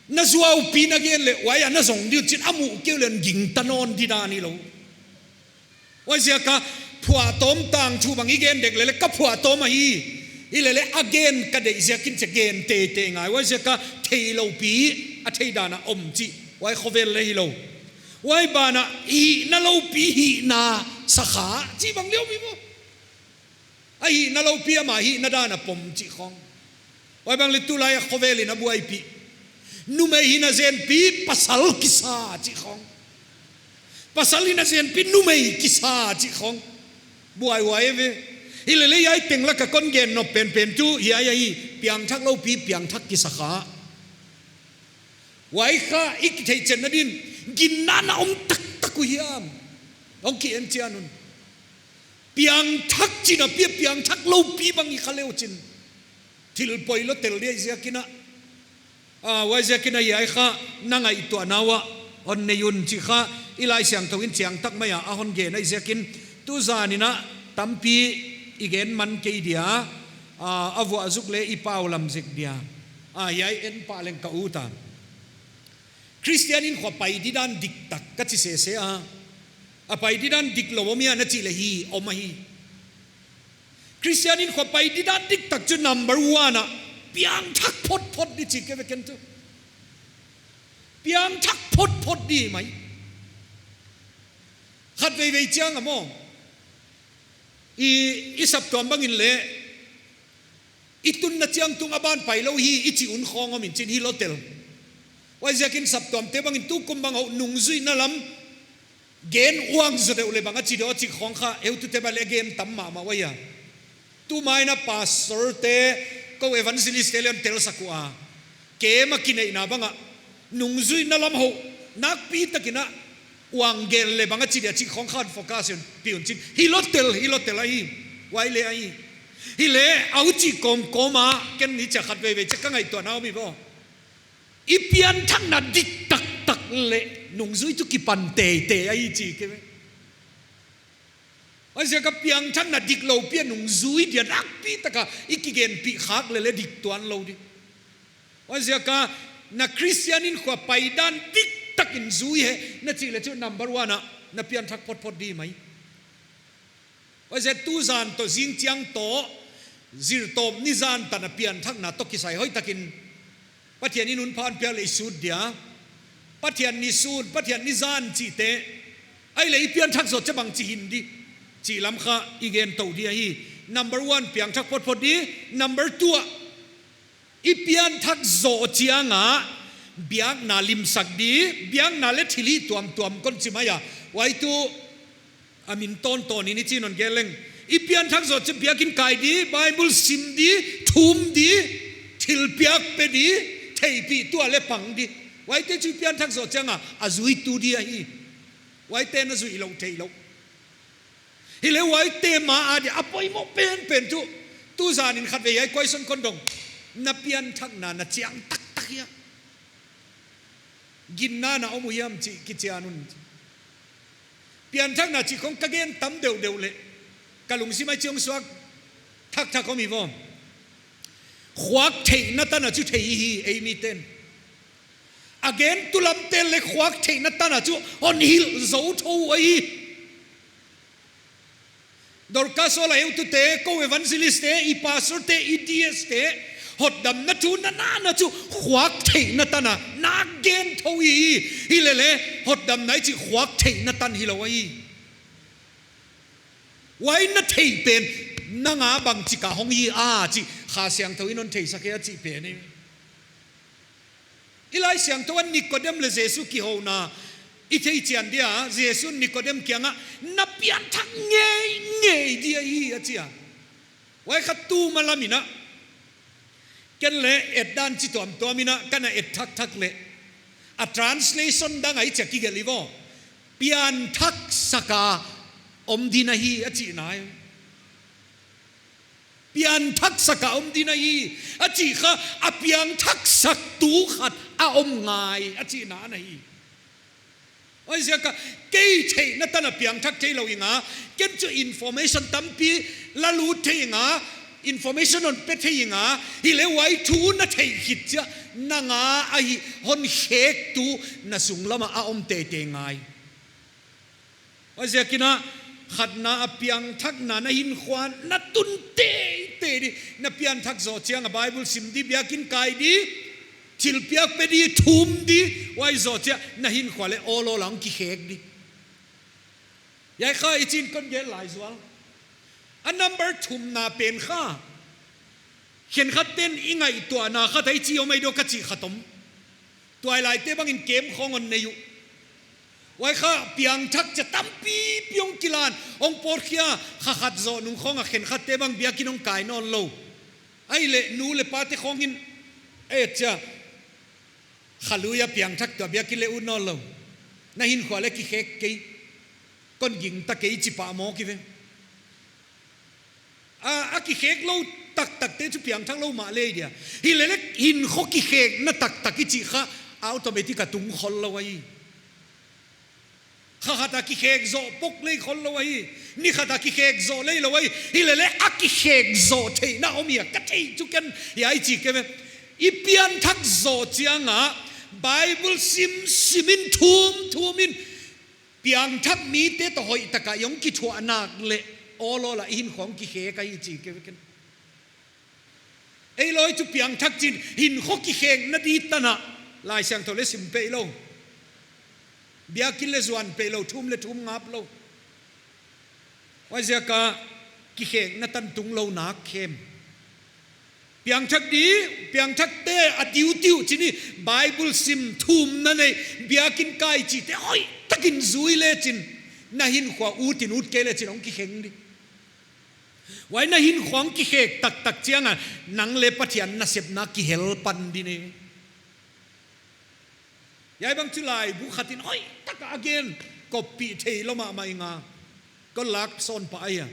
Na zuaupi na gen leh, huai a na zong di uh chin a muh kei uleh gingta nawn di dan hilou. Huaiziak a phuahtawm tangthu bang i gen dek leh leh ka phuahtawm ahi. Hileh leh a gen ka deih ziak in chi gen teitei ngai. Huaiziak a thei loupi, a thei dan a om chih. Huai khovel leh hilou. Huai ban ah hihna loupi hihna sa kha, chih bang leh om hi maw. A hihna loupi amah hihna dan a pom chih khong. Huai bang leh tulai a khovel in a buaipih. Numei hihna zenpi pasal kisa chih khong. Pasal hihna zenpi numei kisa chih khong. Buaihuai e ve. Hileh leh hiai teng lak a kon gen nop penpen tuh hiai ahi, piangthak loupi piangthak kisa kha. Huai kha i kitheihchetna din, ginna na om taktak uh hiam. Hong ki en chian un. Piangthak chihna pi a piangthak loupi bang i kha leh uh chin. Thil poilou tel dia ziak in a. Ah, huaiziak in a hiai kha na ngaihtuahna uah hon nei un chih kha i Laisiangthou in chiangtak mai a a hon gen ahi ziak in tuzan in a tampi i gen man kei dia, ah, a vuah zuk leh i pau lam zek dia. Ah, hiai en pah leng ka ut a. Khristian inkhua pai didan diktak ka chi sese a. A pai didan diklou om hia na chih leh hi om ahi. Khristian inkhua pai didan diktak chu number one a piangthak photphot di chih kei ve ken tuh. Piangthak photphot di mai. Khatveivei chiang a maw. I, i saptuam bang in leh. I tunna chiang tung a ban pailou hi, i chih un khong om in chin hilou tel. Huaiziak in saptuam te bang in tukum bang hou nungzuihna lam. Gen uang zaw deuh leh bang a chi deuh a chih khong kha, heutu te bang leh gen tam mahmah uai a. Tumai in a pastor te, kou evangelist te leng tel sak ua. Keimah kineihna bang a, nungzuihna lam hou, nakpi tak in a, uang gen leh bang a chi dia chih khong kha focus un, pi un chin. Hilou tel, hilou tel ahi, huai leh ahi. Hileh, a huchi kawmkawm a, ken ni chia khatveivei chia ka ngaihtuahna om hi vo. I pianthakna dik taktak leh nungzui tuh kipan teitei ahi chih kei ve. Huaiziak a pianthakna diklou pi a nungzui dia nakpi tak a i kigenpih khak leh leh dik tuanlou di. Huaiziak a na Christian inkhua paidan diktak in zui hen na chih leh chu number one a na pianthak photphot di mai. Huaiziak tuzan toh zingchiang toh, zirtawp nizan tan a pianthakna toh kisai hoihtak in Pathian in hun pha hon piak leh i sut dia. Pathian ni sun, Pathian nizan chihte. Ahihleh i pianthak zoh chiang bang chi hi di. Chih lam kha i gen tou di ahi. Number one, pianthak photphot di. Number two a, i pianthak zoh chiang a biakna limsak di, biakna leh thilhih tuamtuam kon chi mai a. Huai tuh a min tawntawn in i chi nawn gen leng. I pianthak zoh chiang biakinn kai di, Bible sim di, thum di, thilpiak pe di, theihpih tuah leh pang di. Huaite chu i pianthak zoh chiang a, a zuitu di ahi. Huaite na zuihlouh theihlouh. Hileh huaite ma adia a poimoh penpen chu, tuzan in khatvei hiai question kon dong: Na pianthakna na chiang taktak hia? Ginna na om uh hiam chih kichian un. Pianthakna chih khong ka gen tam deuhdeuh leh ka lungsim ah chiang suak thakthak om hi veh. Khuak theihna tan a chu thei hi ei miten. A gen tulam tel leh khuak theihna tan a chu hon hilh zou thou ahi. Dorcas Hall a heutute, kou evangelist te, i pastor te, i D S te, hotdamna thu na na na chu khuak theihna tan a na gen thou hi. Hilele, hotdamna i chih khuak theihna tan hilou ahi. Huai na theih pen nang a bangchik a hong hi a chih Kha Siangthou in hon theisak hia chih pen hi. I Laisiangthou a Nikodem leh Jesu kihouna i thei chian dia, Jesu'n Nikodem kiangah, "Na pianthak ngeingei dia hi," a chi a. Huai kha tuma lam in a, ken leng et dan chi tuamtuam in a, ka na et thakthak leh, a translation dang ah hichia kigelh hi veh. Pianthaksak a om ding ahi a chihna hi. Pianthaksak a om ding ahi a chih kha, a piangthaksaktu khat a om ngai a chihna ana hi. Huaiziak a kei theihna tan a piangthak theilou ing a, ken chu information tampi la lut thei ing a, information hon pe thei ing a, hileh huai thu na theih khit chiang a nang a ahi hon khektu na sunglam ah a om teitei ngai. Huaiziak in a, khatna a, piangthakna na hinkhua ah na tun teitei di. Na pianthak zoh chiang a Bible sim di, biakin kai di, thilpiak pe di, thum di, huai zoh chiang a na hinkhua leng awlawl a hong kikhek di. Hiai kha i chin kon gen lai zual. A number thumna pen kha, khenkhat ten i ngaihtuahna khat ahi chi om ahi diam ka chih khat om. Tuailaite bangin camp khong hon nei uh. Huai kha piangthak chiang a tampipi hong kilan, hong pawtkhia, kha khat zoh nung khong a khenkhatte bang biakin hong kai nawnlou. Ahihleh nu leh pate khong in, eh, chia, kha lui a piangthak tuh biakin leng ut nawnlou. Na hinkhua leng kikhek kei. Kon gingta kei chih pah mawk hi ve. A, a kikhek lou taktakte chu piangthak lou mahleh dia. Hilele hinkhua kikhekna taktak i chih kha automatic a tung khollou ahi. Kha khat a kikhek zoh pok leng khollou ahi. Ni khat a kikhek zoh leng lou ahi. Hilele a kikhek zoh theihna om hia ka theih chu ken hiai chih kei ve. I pianthak zoh chiang a Bible sim sim in, thum thum in, piangthak mite toh hoihtak a i hong kithuah nak leh awlawl a i hinkhua hong kikhek ahi chih kei ve ken. Ei loi chu piangthak chin hinkhua kikhekna di tan a Laisiangthou leng sim peih lou. Biakin leng zuan peih lou, thum leng thum ngap lou. Huaiziak a kikhekna tan tung lou nak khem. Piangthak di, piangthakte a diu diu chin hi, Bible sim, thumna nei, biakin kai chihte hoihtak in zui lechin, na hinkhua ut in ut kei lechin hong kikheng di. Huai na hinkhua hong kikhek taktak chiang a nang leh Pathian nasepna kihel pan di ne. Hiai bang chu laibu khat in hoihtak a gen, koppih theilou mahmah ing a, kon lak sawn pah ahi a.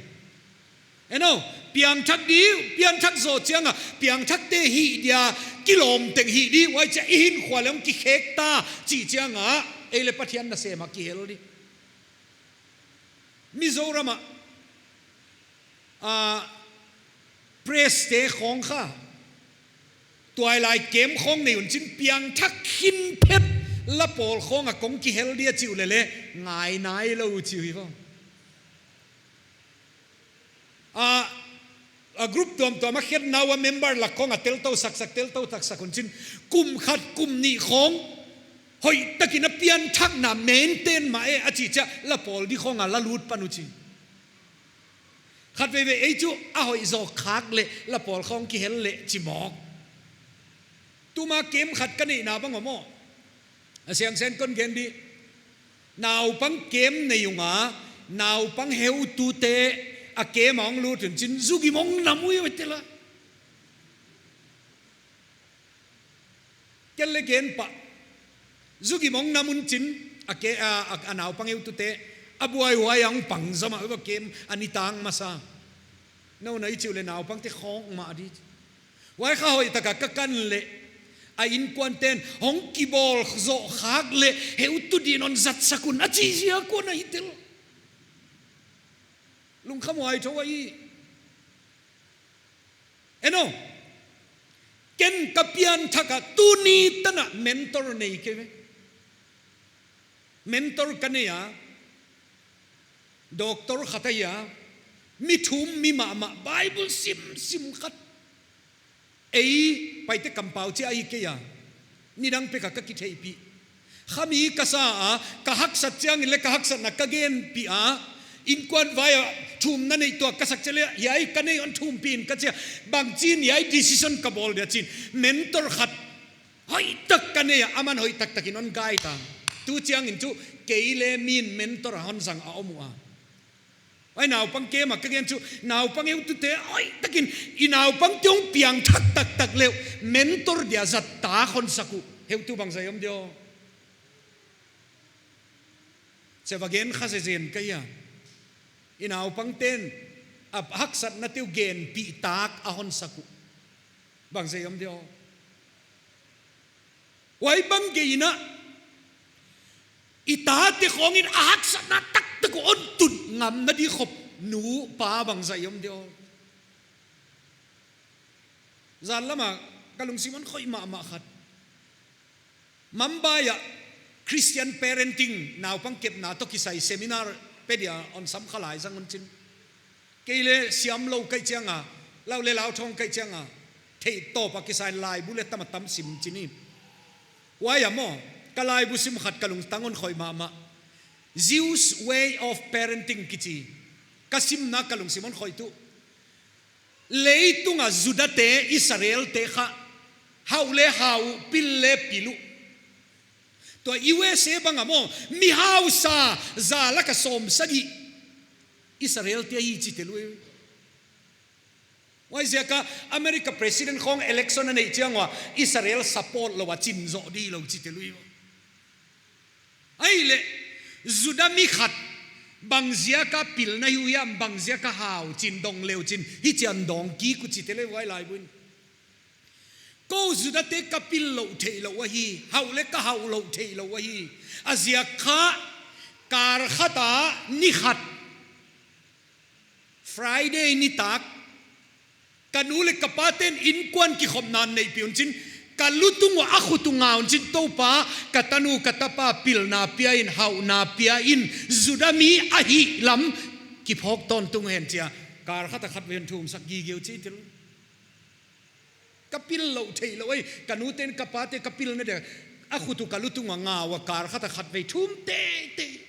Eno, piangthak di, piangthak zoh chiang a piangthakte hih dia kilawm teng hih di, huai chiang a i hinkhua leng kikhek ta chih chiang a ei leh Pathian nasem a kihel di. Mizoram a, a, press te khong kha, tuailai camp khong nei un chin piangthak khin phet la pawl khong a kong kihel dia chi ulele ngai nailou chi uh hi vang. A, a group tuamtuam a khetna ua member lak khong a teltou saksak, teltou taksak un chin, kum khat kum nih khong hoihtak in a pianthakna maintain mah e a chih chiang a la pawl di khong a la lut pan uh chi. Khatveivei ei chu a hoih zoh khak leh la pawl khong kihel leh chi mawk. Tuma camp khat ka neihna bang om aw. A siangsen kon gen di. Naupang camp nei ung a, naupang heutute a camp a hong lut un chin zugim hong nam uh hi ve tel a. Ken leng gen pah. Zugim hong nam un chin, a ke, a, a, a naupang heutute, A buaihuai a hong pang zomah, va kem a ni tang masa. Nou na i chih uleh naupangte khawng mah di. Huai kha hoihtaka ka kan leh, a innkuante'n hong kibawl zoh khak leh heutu din hon zatsak un a chih ziak un a hi tel. Lungkhamhuai thou ahi. En aw, ken ka pianthak a tuni tan a mentor nei kei ve. Mentor ka nei a, doctor khat ahi a, mi thum mi mahmah, Bible sim sim khat. Ei Paite kampau chia ahi kei a, nidang pek a ka kitheihpih. Khami ka sa a, ka haksat chiangin leh ka haksatna ka genpih a, innkuan vai a thumna neih tuak ka sak chiang leh, hiai ka neih hon thumpih in ka chi a, bangchi'n hiai decision ka bawl dia chi'n, mentor khat hoihtak ka nei a, aman hoihtak takin hon guide ta. Tu chiangin chu kei leh mi'n mentor a hon zang a om ua. Huai naupang kem a ka gen chu, naupang heutute hoihtakin, i naupangte hong piangthak taktak leh mentor dia zat tak hon sak uh, heutu bangzah om diam. Che va gen kha zezen ka hi a. I naupangte'n a haksatnate uh genpih tak a hon sak uh, bangzah om diam. Huai bang gei in a, i tate khawng in a haksatna taktak uh hon tut ngamna di khop nu pa bangzah om diam. Zan lama ka lungsim hon khoih mahmah khat, Mumbai a Christian parenting, naupang kepna toh kisai seminar pe dia hon sam kha lai zang un chi'n, kei leh siam lou ka hih chiang a, lau leh lau thong ka hih chiang a, theihtawp a kisai laibu leh tam a tam sim chi'n. Huai a maw, ka laibu sim khat ka lungtang hon khoih mahmah. Jews' Way of Parenting kichi. Ka simna ka lungsim hon khoih tuh. Leitung a Judate, Israelte kha, hauh leh hau uh, pil leh pil uh. Tua U S A bang a maw, mi hausa za laka sawmsagih Israelte ahi chi tel uh. Huaiziak a America president khawng election a neih chiang ua, Israel support lou a chin zoh di lou chi tel uh. Ahihleh, Juda mi khat bangziak a pilna hi uh hiam, bangziak a hau chi'n dong leu chi'n, hichi'n dong kik uh chi tel uh huai laibu in. Kou Judate ka pil louh theih lou ahi, hauh leh ka hauh louh theih lou ahi. A ziak kha, kar khat a ni khat, Friday nitak, ka nu leh ka pate'n innkuan kikhopna neihpih un chi'n, ka lutung ua a khut uh nga un chi'n, Toupa, ka tanu ka tapa pilna pia in, hauhna pia in, Juda mi ahih lam kiphawk tawntung hen chi a, kar khat a khatvei hon thumsak gige uh chi tel. Ka pil louh theih lou ahi, ka nute'n ka pate'n ka pilna dia a khut uh ka lutung ua nga ua, kar khat a khatvei thum teitei.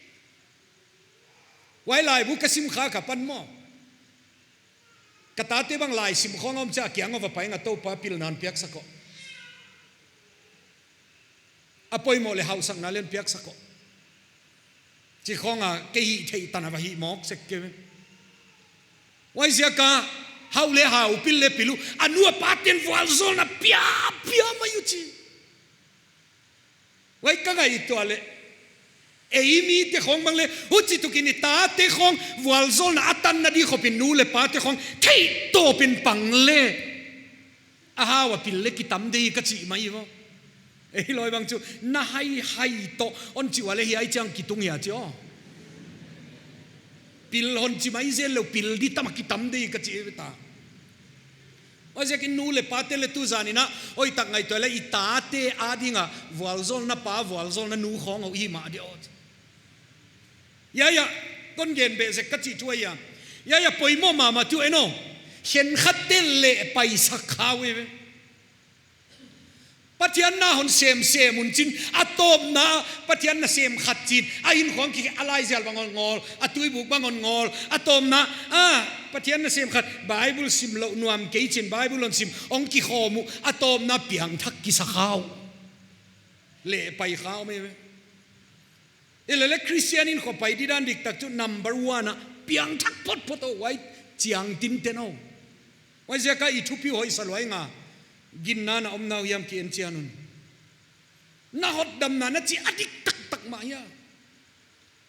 Huai laibu ka sim kha ka pan maw, ka tate bang laisim khawng a om chiang a kiang a va pai in, Toupa, pilna hon piaksak aw. A poimoh leh hauhsakna leng piaksak aw, chi khawng a kei hih theih tan a va hih mawk sek kei ve. Huaiziak a hauh leh hau, pil leh pil uh, a nu a pate'n vualzawlna pia, pia mai uh chi. Huai ka ngaihtuah leh, ei mite khawng bang leh huchi tukin i tate khawng vualzawlna a tanna di khop in nu leh pate khawng theihtawp in pang leh, a hau a pil leh kitam di ka chih mai uh. Ei lawi bang chu, na hai hai toh hon chih ua leh hiai chiang kitung hia chi aw. Pil hon chi mai zel leh pil di tam a kitam di ka chih ta. Huaiziakin nu leh pate leh tu zan in a, hoihtak ngaihtuah leh i tate ading a vualzawlna pa, vualzawlna nu khawng hou hi mah di aw. Hiai a, kon gen beh zek ka chih thu ahi a. Hiai a poimoh mahmah tuh en aw, khenkhatte leh paisak kha uh ve. Pathian na hon semsem un chi'n, a tawpna Pathian na sem khat chi'n, a hinkhua kikhek a, laizial bang hon ngawl, a tuibuk bang hon ngawl, a tawpna, a, Pathian na sem khat, Bible sim lou nuam kei chi'n, Bible hon sim, hong kikhawm uh, a tawpna piangthak kisa kha uh. Leh pai kha uh mai ve. Ei leh leh Christian in kho pai di dan diktak chu number one a piangthak photphot aw, huai chiang tinten aw. Huaiziak a i thupi uh hoihsa lua ing a, ginna na om nau hiam ki en chian un. Na hotdamna na chih a dik taktak mah hia.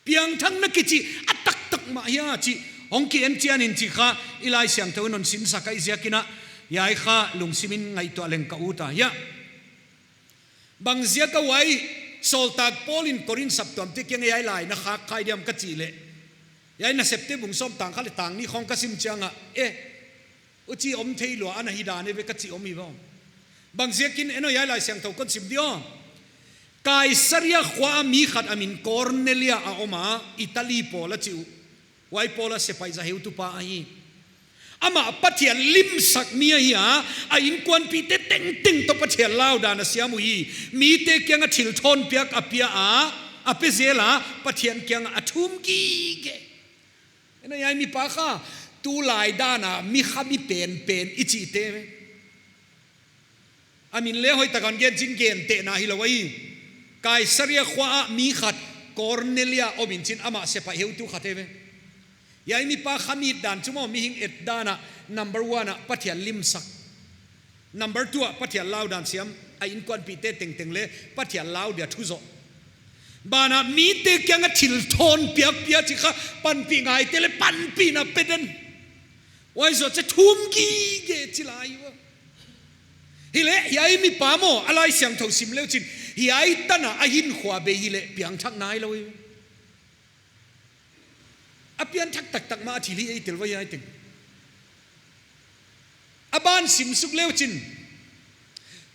Piangthakna kichi a taktak mah hia chih hong ki en chian in chih kha i Laisiangthou in hon sinsak ahi ziakin a, hiai kha lungsim in ngaihtuah leng ka ut a hia. Bangziak a huai sawltak Paul in Korin saptuamte kiang hiai lai na khak kha diam ka chih leh, hiai Nasepte bung sawm tang khat leh tang nih khong ka sim chiang a, eh, huchi om thei lua ana hi dan eive ka chih om hi vang. Bangziakin en aw, hiai Laisiangthou kon sim di aw. Kaisaria khua ah mi khat a min Kornelia a om a, Italy pawl a chih uh. Huai pawl a sepaih zaheutupa ahi. Amah Pathian limsak mi ahi a, a inkuanpihte tengteng toh Pathian lau dan a siam uhi. Mite kiang a thil thawn piak a pia a, a pe zel a, Pathian kiang a thum gige. En aw, hiai mipa kha tulai dan a mi kha mi penpen i chihte. A min leh hoihtak a gen chin gen teh na hilou ahi. Kaisaria khua ah mi khat Kornelia om in chin, amah sepaih heutu khat eive. Hiai mipa kha mit dan chu maw, mihing et dan a number one a Pathian limsak. Number two a Pathian lau dan siam, a inkuanpihte tengteng leh Pathian lau dia thu zoh. Banah mite kiang a thil thawn piak pia chih kha panpih ngaite leh panpihna pe den. Huai zoh chiah thum gige chi lai ua. Hileh, hiai mipa maw, a Laisiangthou sim leu chin, hiai tan a a hinkhua bei hileh piangthak nailou hi. A piangthak taktak mah a thil hi ei tel ua hiai teng. A ban sim suk leu chin,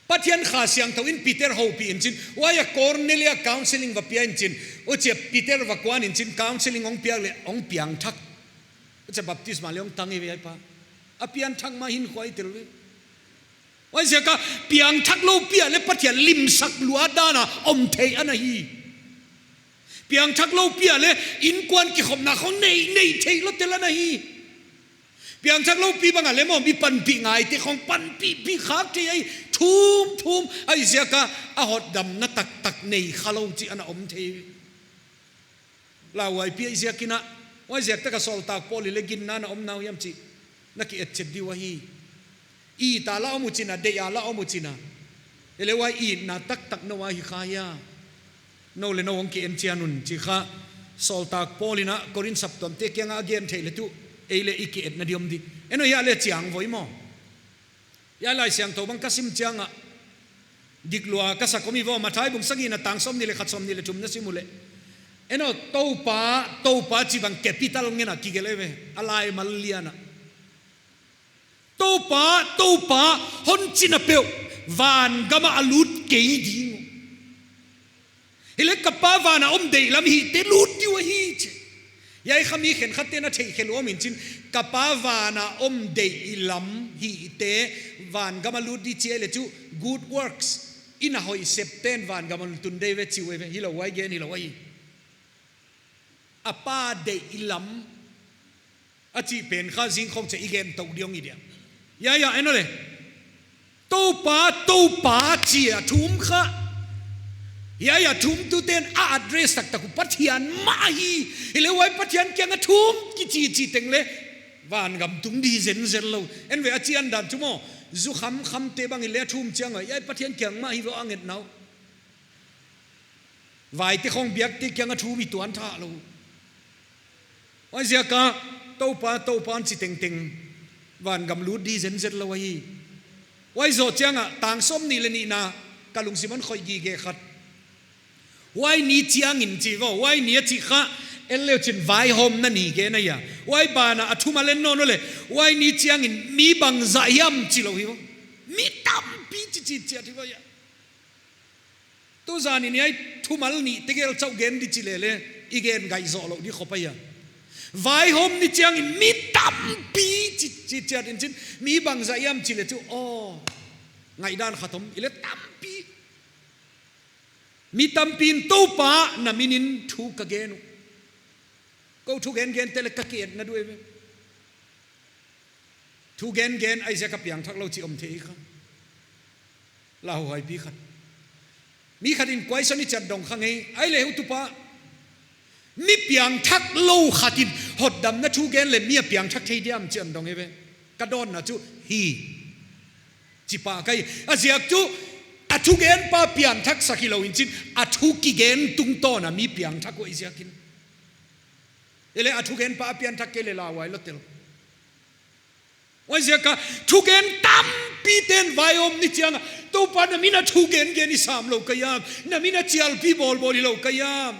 Pathian Kha Siangthou in Peter houpih in chin, huai a Kornelia counseling va pia in chin, huchiin Peter va kuan in chin, counseling hong piak leh hong piangthak. Huchiin baptisma leh hong tang eive hiai pa. A piangthak mah hinkhua i tel ve. Huaiziak a piangthak lou pi a leh Pathian limsak lua dan a om thei ana hi. Piangthak lou pi a leh inkuan kikhopna khong nei, nei theilou tel ana hi. Piangthak lou pi bang a leh maw, mi panpih ngaite khong panpih, pih khak thei ahi, thum, thum, huaiziak a, a hotdamna taktak nei khalou chih ana om thei. Lauhuai pi ahi ziakin a, huaiziak tak a sawltak Paul in leh ginna na om nau hiam chih na ki et chet di uh ahi. It a la om uh chin a, deih a la om uh chin a. Hileh huai itna taktak nou a hi kha hia. Nou leh nou hong ki en chian un chih kha sawltak Paul in a Korin saptuamte kiang a a gen theih leh tuh ei leh i ki etna di om di. En aw, hiai leh chiang voi maw. Hiai Laisiangthou bang ka sim chiang a, dik lua ka sa kawm hi vo, Matthai bung sagihna tang sawmnih leh khat, sawmnih leh thum na sim uleh. En aw, Toupa, Toupa chih bang capital ngen a kigelh eive, a laimal lian a. Toupa, Toupa, hon chi na peuh, vangam ah a lut kei ding uh. Hileh ka Pa van a om deihlam hihte lut di uh ahi chi. Hiai kha mi khenkhatte'n a theih khelh uh om in chin, ka Pa van a om deihlam hihte vangam a lut di chi leh chu good works in a hoih septe'n vangam a lut tun deuh ve chi uh ve, hilou huai gen hilou ahi. A Pa deihlam a chih pen kha zing khong chiah i gen tou di ong i dia. Hiai a, en aw leh. Toupa, Toupa chi a thum kha. Hiai a thumtute'n a address taktak uh Pathian mah hi. Hileh huai Pathian kiang a thum kichi chih teng leh vangam tung di zenzen lou. En ve a chian dan chu maw. Zu khamkhamte bang in leh a thum chiang a, hiai Pathian kiang mah hi vo a nget nau. Vaite khong biakte kiang a thum i tuan tha lou. Huaiziak a Toupa, Toupa chi tengteng vangam lut di zenzen lou ahi. Huai zoh chiang a tang sawmnih leh nihna ka lungsim hon khoih gige khat. Huai ni chiang in chi vo, huai ni a chih kha en leu chin vaihawmna ni gen ahi a. Huai ban a a thumal en nawn uleh, huai ni chiang in mi bangzah hiam chi lou hi vo. Mi tampi chi chi chiat hi vo hia. Tuzan in hiai thumal nih tegel chauh gen di chi leh leh, i gen ngaihzoh lou di khop ahi a. Vaihawm ni chiang in mi tampi chi, chi chiat in chin, mi bangzah hiam chi leh chu, aw, ngaihdan khat om, i leh tampi. Mi tampi in Toupa na min in thu ka gen uh. Kou thu gengente leh ka ki etna di uh ve. Thu gengen ahi ziak a piangthak lou chih om thei kha. Lauhuai pi khat. Mi khat in question i chiat dong kha ngei, ahihleh heutupa, mi piangthak lou khat in hotdamna thu gen leh mi a piangthak thei diam chih hon dong eive. Ka dawnna chu hi. Chi pah ka hi. A ziak chu, a thugenpa piangthak sak hilou in chin, a thu kigen tungtawn a mi piangthak uh ahi ziakin. Ei leh a thugenpa a pianthak kei leh lauhuai lou tel. Huaiziak a thugen tampite'n vai om ni chiang a, Toupa na min a thugen gen i sam lou ka hiam, na min a chialpi bawlbawl hi lou ka hiam.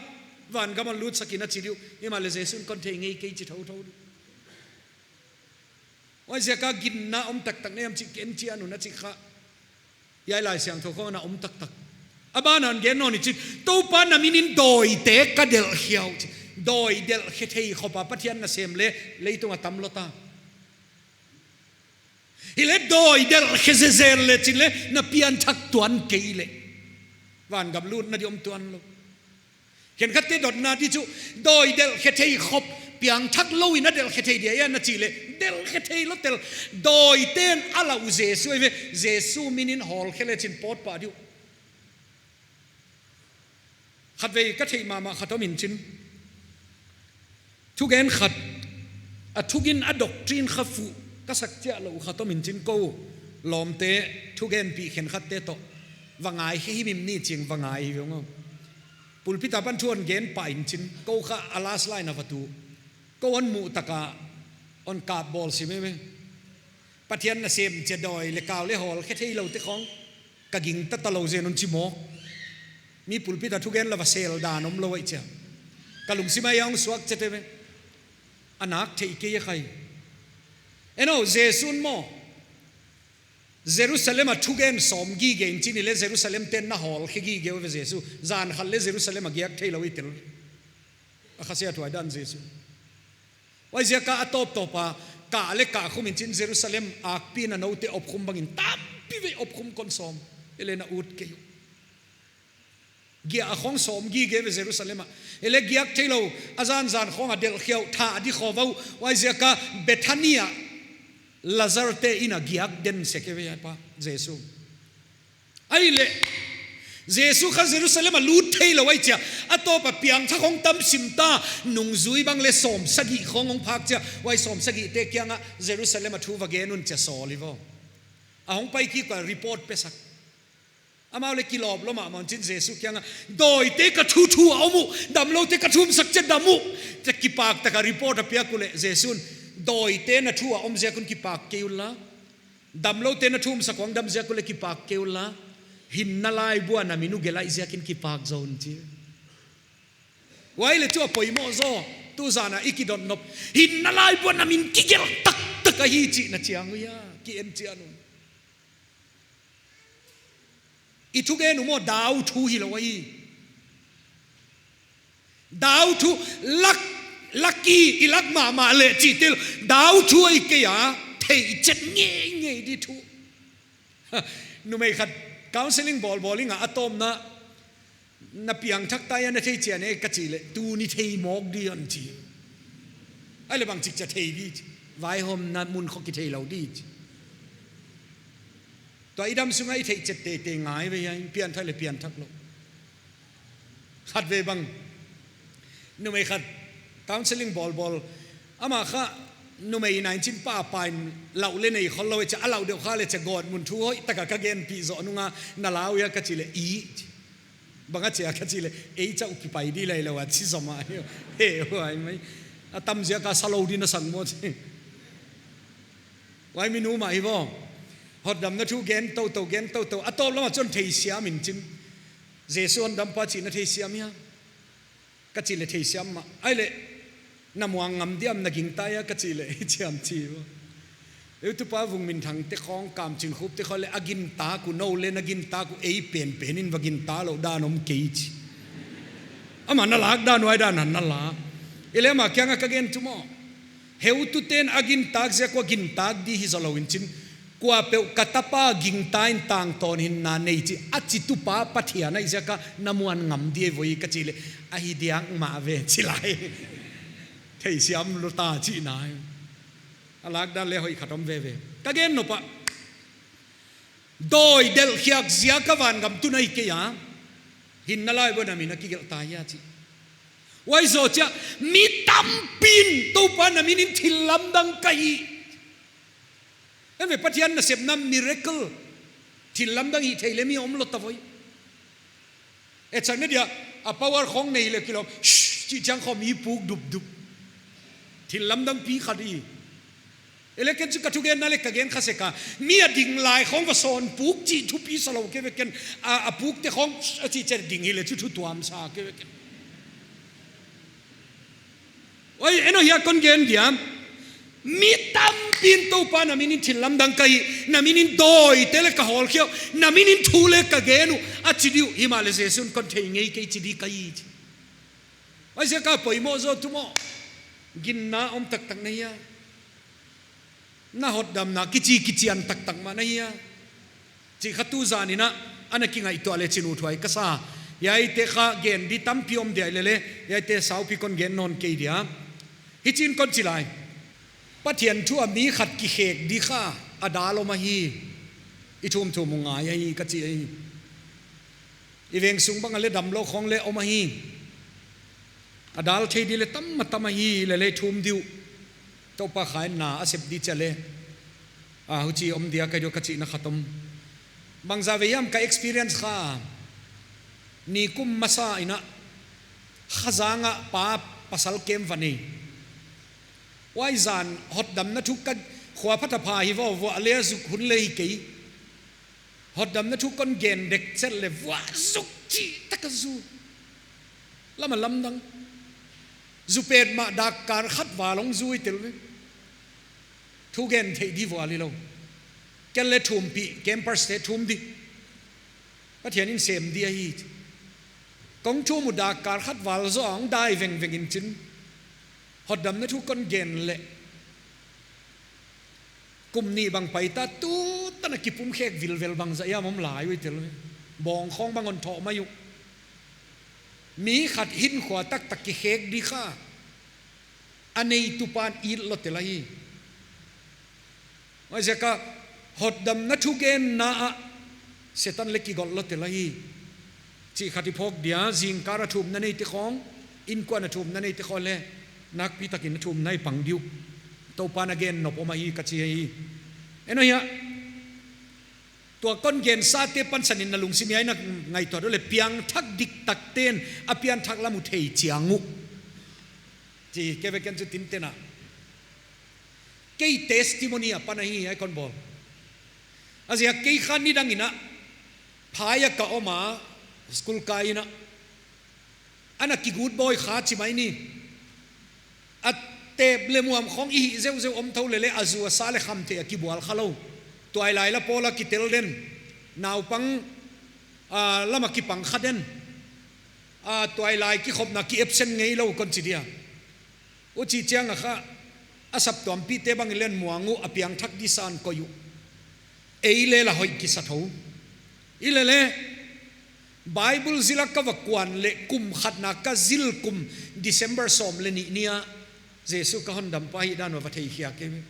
Vangam ah lut sak in a chi di uh, himahleh Jesu'n kon thei ngei kei chi thouthou di. Huaiziak a ginna om taktak na hiam chih ken chian un a chi kha. Hiai Laisiangthou khong ah na om taktak. A ban ah gen nawn i chi, Toupa na min in dawite ka delhkhia uh chi. Dawi delhkhe thei khop a Pathian nasem leh leitung ah tam lou ta. Hileh dawi delhkhe zezel leh chin leh na pianthak tuan kei leh vangam lutna di om tuan lou. Khenkhatte dotna di chu, dawi delhkhe thei khop, piangthak lou in a delhkhe thei dia hia na chih leh, delhkhe thei lou tel, dawite'n a lau Jesu ei ve, Jesu min in hawlkhe leh chin pawt pah di uh. Khatvei ka theih mahmah khat om in chin. Thugen khat, a thugin a doctrine kha fuh ka sak chiah lou khat om in chin kou. Lawmte, thugenpih khenkhatte toh va ngaikhe himhim ni ching va ngai hi ve ung. Pulpit apan thu hon gen pah in chin, kou kha a last line a va tu. Kou hon muh tak a hon kap bawl sim ei ve. Pathian nasem chia dawi leh kau leh hawlkhe thei loute khong ka gingta talou zen un chi mawk. Mi pulpit a thugen la va sel dan om lou ei chia. Ka lungsim ah hong suak chet ei ve. A nak theih kei a khai. Eno, Jesu'n maw, Jerusalem a thugen sawm gige in chin leh Jerusalem te'n na hawlkhe gige uh ve Jesu. Zan khat leh Jerusalem a giak thei lou i tel. A khasia tuaidan Jesu. Huaiziak a a tawptawp a kah leh kah khum in chin Jerusalem akpi in a noute opkhum bang in tampi vei opkhum kon sawm. Ei leh na ut kei uh. Giak a khong sawm gige ve Jerusalem ah. Ei leh giak thei lou, a zanzan khong a delhkhe uh, thah di khawvou. Huaiziak a Bethania Lazar te inn a giak den sek ei ve hiai pa Jesu. Ei leh Jesu kha Jerusalem a lut thei lou ei chia. A tawp a piangthak khong tam sim ta, nungzui bang leh sawmsagih khong hong phak chia. Huai sawmsagihte kiang ah Jerusalem a thu va gen un chia sawl hi vo. A hong pai kik ua report pe sak. Amau leh kilawp lou mahmah un chin Jesu kiang ah, dawite ka thu thu a om uh, damloute ka thum sak chia dam uh, chia kipak tak a report a piak uleh Jesu'n, dawite na thu a om ziak un kipak kei unla, damloute na thum sak khong dam ziak uleh kipak kei unla, hinna laibu a na min uh gelh ahih ziakin kipak zaw un chi. Huai leh chu a poimoh zaw, tu zan a i kidot nop, hinna laibu a na min kigelh taktak ahi chihna chiang uh hia, ki en chian un. I thugen uh maw, dau thu hilou ahi. Dau thu, lak, lak i, i lak mahmah leh chih tel, dau thu ahi kei a, theihchet ngeingei di thu. Numei khat counselling bawlbawl ing a, a tawpna, na piangthak ta hia na thei chian e ka chih leh, tuni thei mawk di hon chi. Ei leh bangchik chia thei di chi. Vaihawmna mun khong kithei lou di chi. Tua i damsung a i theihchet teitei ngai ve hia, pianthak leh pianthak lou. Khatvei bang, numei khat counselling bawlbawl. Amah kha numei in a in chin pa pai in lau leh nei khol lou ei chia, a lau deuh kha leh chia gawtmun thu hoihtak a ka genpih zoh nung a, na lau hia ka chih leh i chi. Bang a chia ka chih leh, ei chauh kipai di lai lou a chi zom a. He, huai mai. A tam ziak a sa lou di na sang maw chi. Huai mi nu mah hi vo. Hotdamna thu gen toutou, gen toutou. A tawp lam a chun theisiam in chin. Jesu hondampa chihna theisiam hia. Ka chih leh theisiam mah. Ei leh, na muang ngam diam na gingta hia ka chih leh, i chiam chi vo. Eu tupa Vungminthang te khong, Kamchingkhup te khong leh a gintak uh, nou leh na gintak uh, ei penpen in va ginta lou dan om kei chi. Amah na lak dan huai dan a na lak. Ei leh amah kiang a ka gen chu maw. Heutute'n a gintak ziak ua gintak di hi zaw lou in chin. Kuapeuh ka tapa gingta in tangtawn hinna nei chi, a chitupa Pathian ahih ziak a na muan ngam di e voi ka chih leh, ahi diak mah ve chi lai. Theisiam lou ta chihna. A lak dan leh hoih khat om veve. Ka gen nop a. Dawi delhkhiak ziak a vangam tun ahi kei a. Hinna laibu a na min a kigelh ta hia chi. Huai zoh chia, mi tampi'n, Toupa na min in thil lamdang ka hih. Ei ve Pathian nasepna miracle. Thil lamdang hih theih leh mi om lou ta voi. Etsakna dia, a power khong nei leh kilawm, shh, chih chiang khong mi puk dupdup. Thil lamdang pi khat hi. Ei leh ken chu ka thugenna leh ka gen kha sek a, mi a ding lai khong va sawn puk chih thupi sa lou ke ve ken, a, a pukte khong a chih chiang ding hi leh chu thu tuam sa ke ve ken. Oi, en o, hiai kon gen dia. Mi tampi'n Toupa na min in thil lamdang ka hi, na min in dawite leh ka hawlkhia uh, na min in thu leh ka gen uh, a chi di uh, himahleh Jesu'n kon thei ngei kei chi di ka hi. Huaiziak a poimoh zaw tumaw. Ginna om taktak na hia. Na hotdamna kichi kichian taktak mah na hia. Chih kha tu zan in a, ana kingaihtuah leh chin uthuai ka sa. Hiaite kha gen di tampi om dia leh leh, hiaite saupi kon gen nawn kei dia. Hichi'n kon chi lai. Pathian thu a mi khat kikhek di kha, a dal om ahi. I thum thum uh ngai ahi ka chi ahi. I veng sung bang a leh damlou khong leh om ahi. A dal thei di leh tam a tam ahi leh leh thum di uh. Toupa khaina a sep di chia leh. A, huchi om dia ka hi diam ka chihna khat om. Bangzah ve hiam ka experience kha. Nikum masa in a Khazang a pa pasal kem va nei. Huai zan hotdamna thu ka khua pha ta pha hi vo vo a leh zuk hun leh hi kei. Hotdamna thu kon gen dek chet leh vuah zuk chih tak a zu. Lam a lamdang. Zu petmah dakkal khat val hong zu i tel ve. Thu gen theih di vuah lilou. Ken leh thumpih, campers te thum di. Pathian in sem di ahi. Kong thum uh dakkal khat val zaw a hong dai vengveng in chin. Hotdamna thu kon gen leh. Kum nih bang pai ta tu tan a kipumkhek vilvel bangzah hiam om lai uh i tel ve. Bawng khong bang hon thoh mai uh. Mi khat hinkhua taktak kikhek di kha. A neitu pa'n it lou tel ahi. Huaiziak a hotdamna thugenna ah Setan leh kigot lou tel ahi. Chih khat i phawk dia, zingkal a thumna neite khong, innkuan a thumna neite khong leh, nakpi takin a thumna i pang di uh. Toupa'n a gen nop om ahi ka chi ahi. En o hiai. Tua kon gensate pansan in na lungsim hiai na ngaihtuah leh piangthak diktakte'n a pianthak lam uh thei chiang uh. Chi ke ve ken chu tinten a. Kei testimony a pan ahi hiai kon bawl. A ziak kei kha nidang in a, phai a ka om a, school kai in a. Ana kigut bawi kha chi mai ni. A tep leh muam khong i hih zeuzeu om thou leh leh a zu a sa leh khamtheih a kibual kha lou. Tuailai la pawl a kitel den. Naupang, a, lam a kipang kha den. A, tuailai kikhopna ki absent ngei lou kon chi dia. Huchi chiang a kha, a saptuampihte bang in leng muang uh a piangthak di san koih uh. Ei leh la hoih kisa thou. Ei leh leh, Bible zil a ka va kuan leh kum khatna ka zil kum December sawm leh nih ni a, Jesu ka Hondampa hihdan va thei khia kei ve.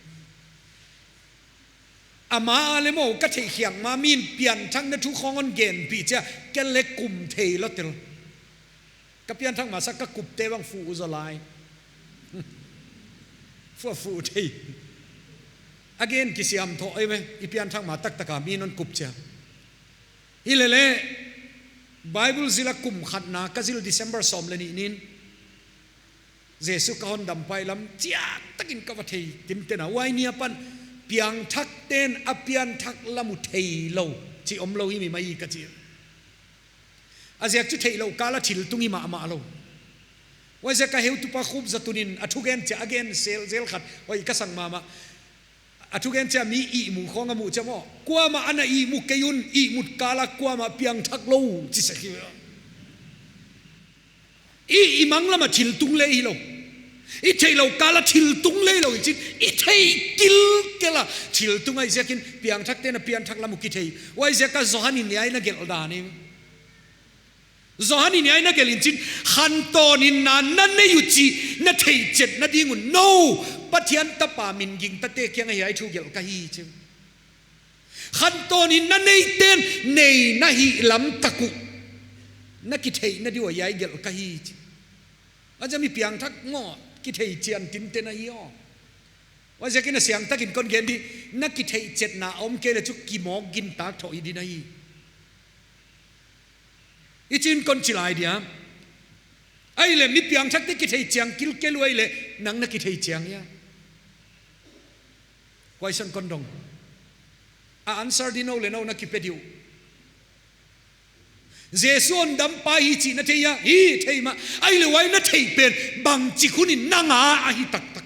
Amah leh maw ka theih khiak mah, mi'n pianthakna thu khong hon genpih chia, ken leh kum thei lou tel. Ka pianthak masa ka kupte bang fuh zaw lai. Fuh a fuh thei. A gen kisiam thou ei ve, i pianthak ma taktak a mi'n hon kup chia. Ei leh leh, Bible zil a kum khatna ka zil December sawm leh nih ni in. Jesu ka Hondampa hi lam chiat takin ka va thei tinten a, huai ni a pan piangthakte'n a pianthak lam uh thei lou, chi om lou hi mi mai ka chi. A ziak chu theih louh kal a thil tung hi mahmah lou. Huaiziak a heutupa Khupzatun in a thugen chia a gen zel, zel khat, oi ka sang mahmah. A thugen chia mi ihmu khong a mu chia maw. Kuamah ana ihmu kei un, ihmut kal a kuamah piangthak lou, chi sek hi. I, i mang lam a thil tung leh hilou. I theih louh kal a thil tung leh hilou, i chin, i theih kilkel a thil tung ahih ziakin piangthakte'n a pianthak lam uh kithei. Huaiziak a Johan in hiai ana gelh dan hi. Johan in hiai ana gelh in chin, khantawn in na, na nei uh chih, na theihchetna ding un. No, Pathian tapa min gingtate kiang a hiai thu gelh ka hi chi. Khantawn in na neite'n, nei na hih lam tak uh. Na kitheihna di uh hiai gelh ka hi chi. A ziak mi piangthak maw, kithei chian tinten ahi aw. Huaiziakin a siang takin kon gen di, na kitheihchetna om kei leh chu kimawk gintak thou hi di na hi. I chin kon chi lai dia. Ahihleh mi piangthakte kitheichiang kilkel uh ahihleh nang na kitheichiang hia? Question kon dong. A answer di nou leh nou na kipe di uh. Jesu hondampa hi chih na thei hia? Hi, thei mah. Ahihleh huai na theih pen bangchi khun in nang a ahi taktak?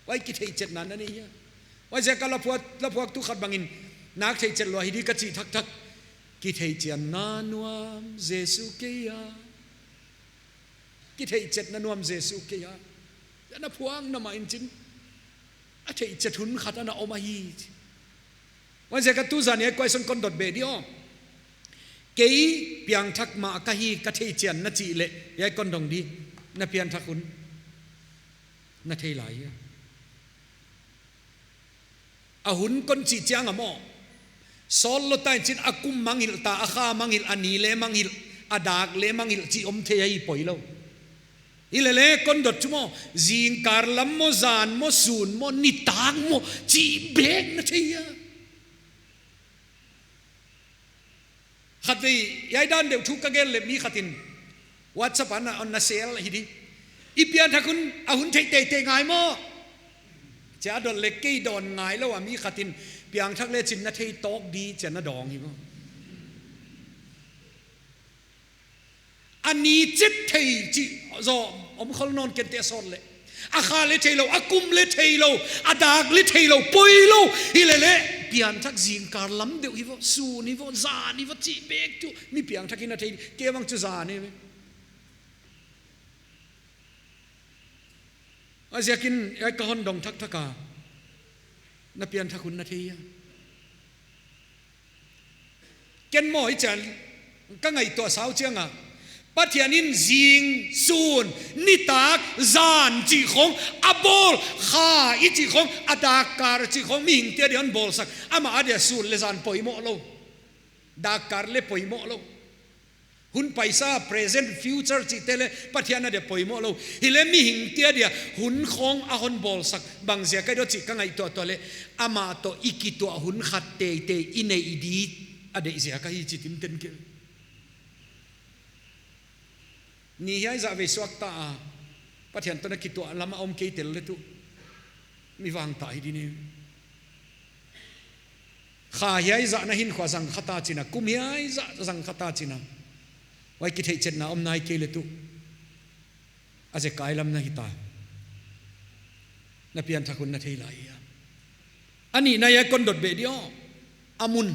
Huai kitheichetna na nei hia? Huaiziak a laphuak, laphuaktu khat bangin, nak theihchet lua hi di ka chih thakthak. Kitheichianna nuam Jesu kei a. Kitheichetna nuam Jesu kei a. Ana phuang na mah in chin, a theihchet hun khat ana om ahi. Huaiziak a tuzan hiai question kon dot beh di aw. Kei piangthak mah ka hi ka theichian na chih leh, hiai kon dong di, na pianthak hun na thei lai hia? A hun kon chih chiang a maw, sawt lou ta in chin, a kum mangngilh ta, a kha mangngilh, a ni leh mangngilh, a dak leh mangngilh chih om thei ahi, poilou. Himahleh kon dot chu maw, zingkal lam maw, zan maw, sun maw, nitak maw, chih bek na thei hia? Khatvei, hiai dan deuh thu ka gen leh mi khat in WhatsApp ah ana, ana share hi di. I pianthak hun, a hun theih teitei ngai maw? Chia dot leh kei dawn ngailou a mi khat in, piangthak le chin na thei tawk di chia na dawng hi maw? A ni chet thei chih zaw om khol nawn ken te sawt leh. A kha leh theilou, a kum leh theilou, a dak leh theilou, poilou. Himahleh, pianthak zingkal lam deuh hi vo, sun hi vo, zan hi vo, chih bek chu mi piangthak in a thei, kei bang chu zan hi ve. Huaiziakin, hiai ka hon dong thakthak a, na pianthak hun na thei hia? Ken maw, i chan, ka ngaihtuah sau chiang a, Pathian in zing, sun, nitak, zan chih khong, a bawl, kha i chih khong, a dakkal chih khong, mihingte adia hon bawlsak, amah adia sun leh zan poimoh lou, dakkal leh poimoh lou. Hun paisa, present, future chihte leh Pathian adia poimoh lou. Himahleh mihingte adia hun khong a hon bawlsak, bangziak ahia chih ka ngaihtuah tuah leh, amah toh i kituah hun khat teitei i neih di a deih ziak ahi chi tinten kei. Ni hiaizah vei suakta a, Pathian toh na kituah lam a om kei tel leh tuh, mi vangtah hi di ne. Kha hiaizah na hinkhua zang kha ta chin a, kum hiaizah zang kha ta chin a, huai kitheihchetna om nai kei leh tuh, a zekai lam na hita. Na pianthak hun na thei lai hia? A nihna hiai kon dot beh di aw. A mun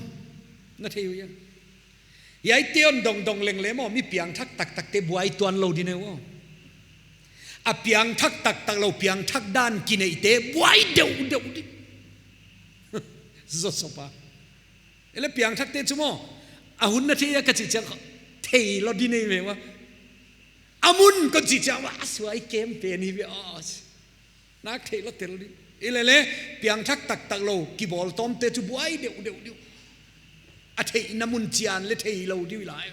na thei uh hia? Hiaite hon dongdong leng leh maw, mi piangthak taktakte buai tuan lou di ne uh aw. A piangthak taktak lou, piangthak dan kineihte buai deuhdeuh di. Zosopa. Himahleh piangthakte chu maw, a hun na thei hia ka chih chiang, thei lou di ne uh ve ua. A mun kon chih chiang ua, a suai kem pen hi ve aw. Nak theih lou tel di. Himahleh, piangthak taktak lou, kibawltawmte chu buai deuhdeuh di uh. A theihna mun chian leh theilou di uh lai.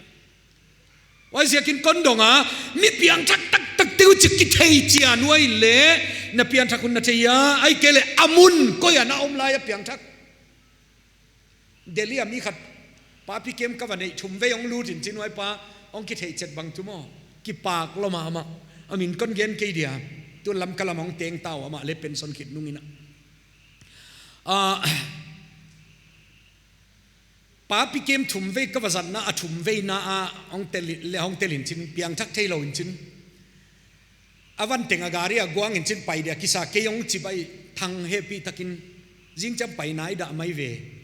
Huaiziakin kon dong a, mi piangthak taktakte uh chih kitheichian uh ahihleh, na pianthak hun na thei hia, ahihkeileh a mun koi a na om lai a piangthak. Delhi a mi khat, papi kem ka va neih, thumvei hong lut in chin, huai pa hong kitheihchet bang chu maw, kipak lou mahmah. A min kon gen kei dia, tu lam ka lam hong teng ta ua, amah leh pension khit nung in a. Ah, papi kem thumvei ka va zatna, a thumveina ah hong tel in, leh hong tel in chin, piangthak theilou in chin. A van teng a gari a guang in chin, pai dia kisa, kei hong chibai thang hehpihtakin, zingchiang pai nai dah mai ve.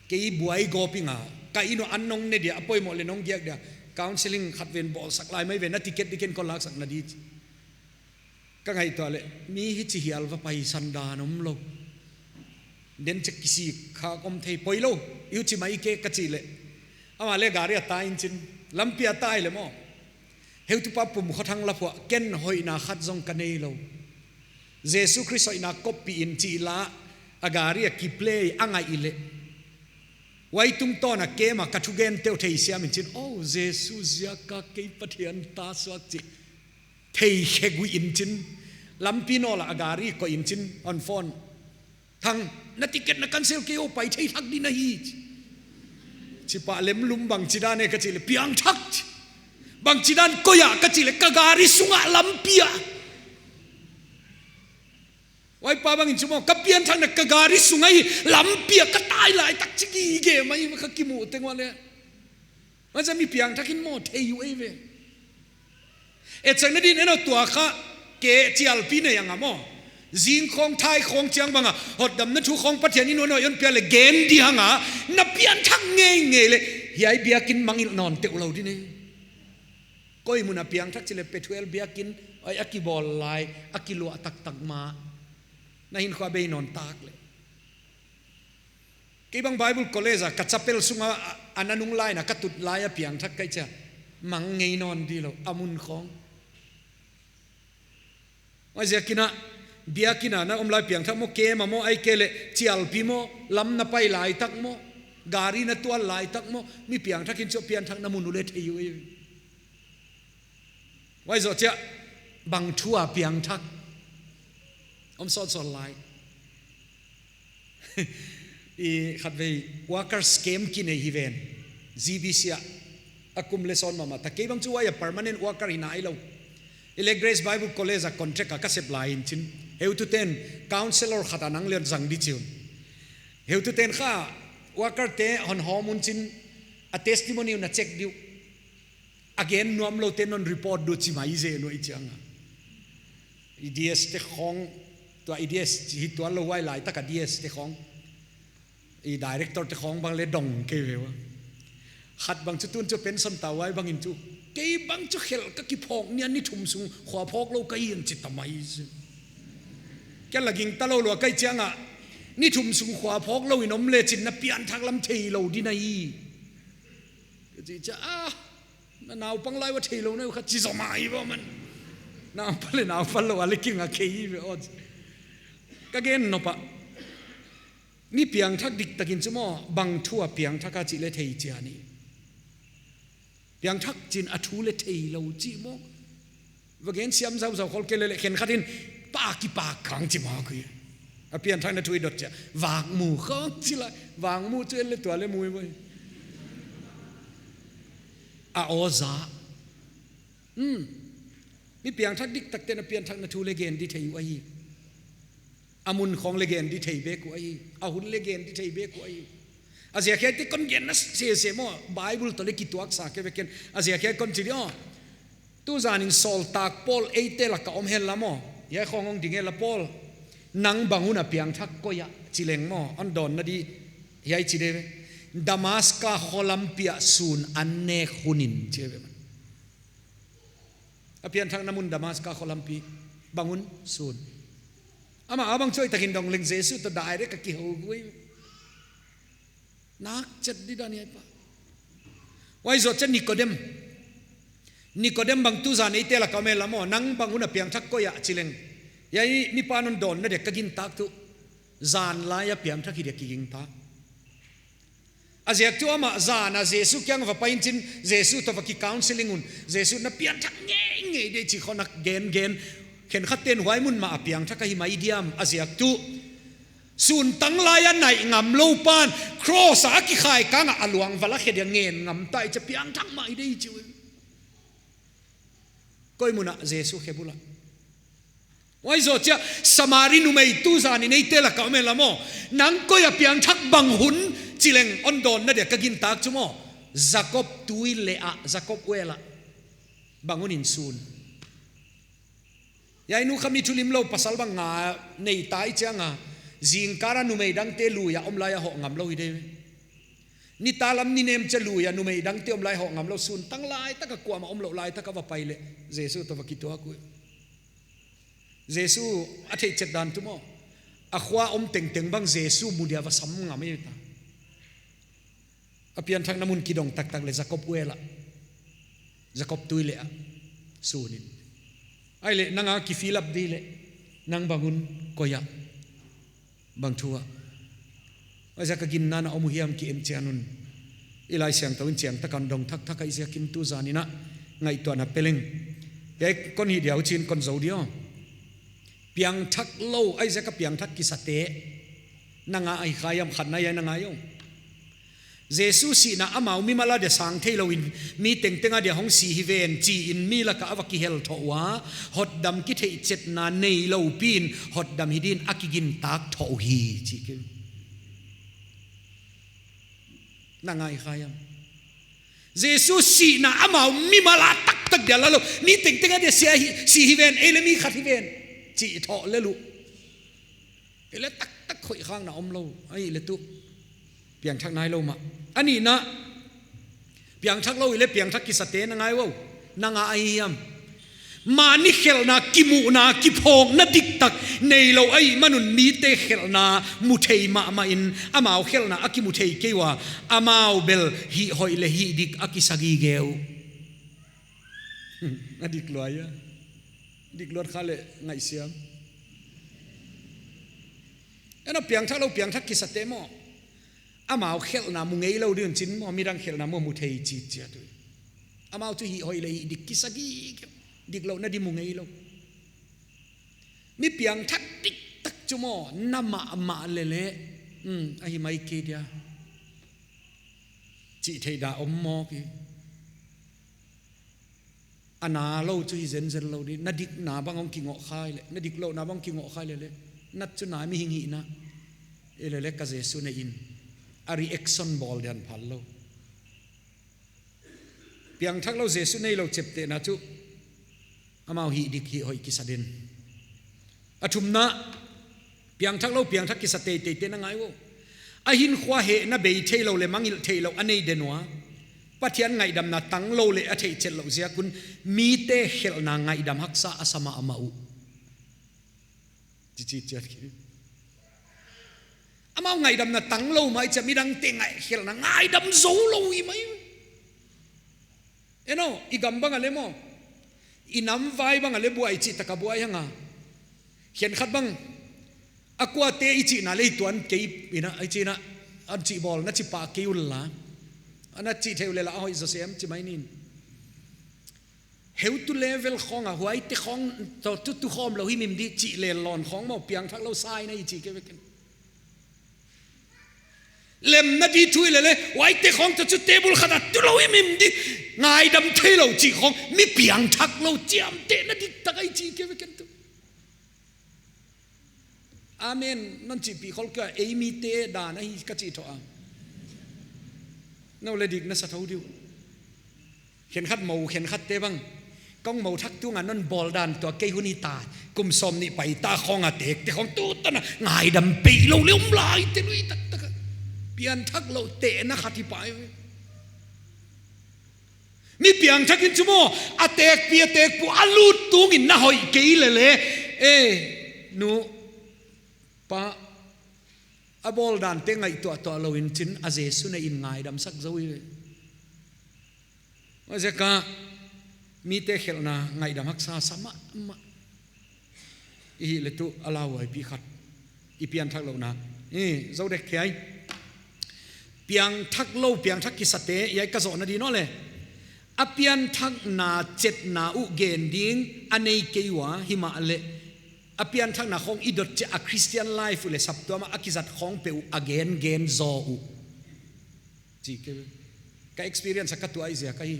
Kei buai gawp ing a, ka inn uah an hong ne dia, a poimoh leh hong giak dia, counselling khat ven bawlsak lai mai ve, na ticket di ken kon laksakna di. Ka ngaihtuah leh, mi hichi hial va pai san dan omlou. Den chek kisik kha om thei, poilou, i uh chi mai ke ka chih leh, amah leh gari a tai in chin, lampi a tai leh maw, heutupa Pumkhothang la phuah, ken hoihna khat zong ka neilou, Jesu Khrist hoihna koppih in chih la, a gari a kiplay a ngaih leh, huai tungtawn a kem a ka thugente uh theisiam in chin, oh, Jesu ziak a kei Pathian ta suak chih thei khe gui in chin, lampi nawl ah a gari koih in chin, hon phone. Thang, na ticket na cancel kei uh, pai thei thak di na hi. Chi pah lem lum bang chi dan e ka chih leh, piangthak chi. Bangchidan koi ah ka chih leh ka gari sung ah lampi ah. Huai pa bang in chu maw, ka pianthakna ka gari sung ah hi lampi ah ka tai lai tak chi gige mai ka kimu teng ua leh. Huaiziak mi piangthak in maw thei uh ei ve. Etsakna din en aw, tua kha ke chialpi nei a nga maw. Zing khawng thai khawng chiang bang a hotdamna thu khawng Pathian in huan huai hon pia leh gen di hang a, na pianthak ngeingei leh hiai biakin mangngilh nawn teuh lou di nei. Koi mun a piangthak chih leh Pethuel biakin, ai, a kibawl lai, a kiluah taktak ma. Na hinkhua bei nawn tak leh. Kei bang Bible College a ka chapel sung a, a, a nanung lai in a ka tut lai a piangthak ka hih chia. Mang ngei nawn di lou, a mun khawng. Huaiziak in a, biakin a na om lai piangthak maw, kem a maw, ahihkeileh chialpi maw, lam na pai lai tak maw, gari na tual lai tak maw, mi piangthak in chu pianthakna mun uh leh thei uh ei. Huai zoh chiah, bang thu a piangthak. Om sawtsawt lai. I khatvei workers camp kinei hi ven. G B C ah. A kum leh sawn mahmah ta. Kei bang chu huai a permanent worker hi nailou. I leh Grace Bible College a contract a ka sep lai in chin. Heutute'n counselor khat a nang leh zang di chi un. Heutute'n kha worker te hon hawm un chin a testimony un a check di uh. A gen nuam lou te'n non report di uh chi mai zen uh ei chiang a. I D S te khawng, tua I D S hi tuan lou huai lai tak a D S te khawng. I director te khawng bang leh dong kei ve ua. Khat bang chu tun chu pension ta huai bang in chu. Kei bang chu khel ka kiphawk ni a ni thum sung khua phawk lou ka hi in chi ta mai zen. Kei la gingta lou lua ka hih chiang a. Ni thum sung khua phawk lou in om leh chin na pianthak lam thei lou di na hi. Ka chi chia, ah, na naupang lai ua thei lou na uh kha chi zom a hi ba man. Naupang leh naupang lou a leh kinga kei hi ve aw. Ka gen nop a. Mi piangthak diktak in chu maw, bang thu a piangthak a chih leh thei chia ni. Piangthak chin a thu leh thei lou chi maw. Va gen siam zauzau khol kei leh leh khenkhat in pa kipak khang chi ma kui. A pianthakna thu i dot chia. Vak mu khang chi lai. Vak mu chu en leh tua leh mu i boi. A oza. Hmm. Mi piangthak diktak te'n a pianthakna thu leh gen di thei uh ahi. A mun khawng leh gen di thei bek uh ahi. A hun leh gen di thei bek uh ahi. A ziak hiai te kon genna sese maw, Bible toh leh kituak sa kei ve ken. A ziak hiai kon chi di aw. Tuzan in sawltak Paul eite lak a om hen la maw. Hiai khawng hong ding e la Paul. Nang bang hun a piangthak koi ah chi leng maw. Hon dawnna di hiai chi di ve. Damaska kho lampi ah sun an nek hun in chi ve man. A pianthakna mun Damaska kho lampi bang hun sun. Amah a bang chawi takin dong leng Jesu toh direct a kihou gui. Nak chet di dan hiai pa. Huai zoh chia Nikodem. Nikodem bang tuzan eite lak a om e la maw, nang bang hun a piangthak koi ah chi leng. Hiai mi pa'n hon dawnna dia ka gintak tuh. Zan lai a piangthak hi dia kigintak. A ziak chu amah zan a Jesu kiang va pai in chin, Jesu toh va ki counseling un, Jesu na pianthak ngeingei di chi khawng a gen gen, khenkhat te'n huai mun mah a piangthak ahi mai diam a ziak chu. Sun tanglai a naih ngam lou pa'n, cross a kikhai kang a a luang va la khe dia ngen ngam ta i chia piangthak mah i di chi uh. Koi mun ah Jesu khe bul ah. Huai zoh chia Samari numei tuzan in eite lak a om e la maw. Nang koi ah piangthak bang hun chi leng hon dawnna dia ka gintak chu maw. Jakob tui leh ah, Jakob well ah. Bang hun in sun. Hiai nu kha mi thulimlou pasal bang nga nei ta i chiang a. Zingkal a numei dangte lui a om lai a hoh ngam lou hi di. Nitak lam ni nem chia lui a numei dangte om lai hoh ngam lou, sun tanglai tak a kuamah om lou lai tak a va pai leh. Jesu toh va kituak uh. Jesu a theihchet dan tuh maw. A khua om tengteng bang Jesu mu dia va sam ngam e ta. A pianthakna mun kidong taktak leh Jakob well ah. Jakob tui leh ah. Sun in. Ahihleh nang a ki fill up di leh. Nang bang hun koi ah. Bang thu ah. Huaiziak a ginna na om uh hiam ki en chian un. I Laisiangthou in chiang tak a hon dong thakthak ahih ziakin tuzan in a ngaihtuahna pe leng. Hiai kon hih dia uh chin kon zou di aw. Piangthak lou, ahihziak a piangthak kisate. Nang a ahi kha hiam khat na hiai nang a hiau. Jesu sihna amau mimal a dia sang thei lou in, mi tengteng a dia hong si hi ven chi in mi lak ah a va kihel thoh ua, hotdam kitheihchetna nei lou pi in hotdam hi din a kigintak thoh hi chi kei. Na ngai kha hiam? Jesu sihna amau mimal a taktak dia la lou, mi tengteng a dia si hi, si hi ven, ei leh mi khat hi ven chi thoh lel uh. Ei leh taktak khoih khakna om lou, ei leh tu piangthak nai lou mah. A nihna, piangthak lou i leh piangthak kisate na ngai uh, na ngai hiam? Mahni khelhna, kimuhna, kiphawkna diktak nei lou ahihman un mite khelhna mu thei mahmah in amau khelhna a kimu thei kei ua, amau bel hih hoih leh hih dik a kisa gige uh. A dik lua hia? Dik luat kha leh ngaihsiam. Eno, piangthak lou, piangthak kisate maw, amau khelhna mu ngei lou ding un chin maw, midang khelhna maw mu thei chi chiat uh. Amau chu hih hoih leh hih dik kisa gige, diklouhna di mu ngei lou. Mi piangthak diktak chu maw, na mahmah leh leh, um, ahi mai kei dia chih theih dah om mawk hi. A na lou chu hi zenzen lou di, na dikna bang hong kingoh kha i leh, na diklouhna bang kingoh kha i leh leh, nat chu na mihing hihna, ei leh leh ka Jesu nei in, a reaction bawl dan phal lou. Piangthak lou Jesu nei lou cheptehna chu amau hih dik hih hoih kisa den. A thumna, piangthak lou, piangthak kisa teitei te na ngai uh. A hinkhua hehna bei thei lou leh mangngilh thei lou a nei den ua, Pathian ngaihdamna tang lou leh a theihchet lou ziak un mite khelhna ngaihdam haksa a sa mahmah uh. Chi chi chiat kei. Amau ngaihdamna tang lou mah i chia, midangte ngai khelhna ngaihdam zou lou i mai. Eno, i gam bang a leh maw, i nam vai bang a leh buai chih tak a buai hang a. Khenkhat bang, a kuate i chihna leh i tuan kei in a, i chihna, a chih bawl na chi pah kei un la, a na chih theih uh leh la a hoih zaw sem chi mai nin. Heutu level khawng a, huaite khawng toh tu tu khawm lou himhim di chih leh lawn khawng maw, piangthak lou sa i na hi chi kei ve ken. Lemna di thu i leh leh, huaite khawng toh chu table khat a tu lou himhim di, ngaidam thei lou chih khawng, mi piangthak lou chiamtehna diktak ahi chi kei ve ken tu. Amen. Non chihpih khol kei a, ei mite dan ahi ka chih thoh a. Nou leh dik na sa thou di uh. Khenkhat mou, khenkhatte bang, kong mou thak tung a non bawl dan toh kei hun hi ta, kum sawmnih pai ta khawng a tekte khawng tu tan a ngaidam peih lou leh om lai te lui taktak a. Piangthak lou tehna khat hi pai ve. Mi piangthak in chu maw, a tekpi a tekpu a lut tung in na hoih kei leh leh, eh, nu, pa, a bawl dante ngaihtuah tuah lou in chin a Jesu nei in ngaidam sak zou i ve. Huaiziak a mite khelhna ngaihdam haksa sa mahmah. I hih leh tu a lauhuaipi khat, i piangthak louhna i zou dek thei. Piangthak lou, piangthak kisate, hiai ka zohna di nou leh, a piangthakna chetna uh gen ding a nei kei ua, himahleh a piangthakna khawng i dot chiah a Christian life uh leh saptuam a a kizat khawng peuh uh a gen gen zaw uh. Chi kei ve. Ka experience a ka tuah i ziak ahi.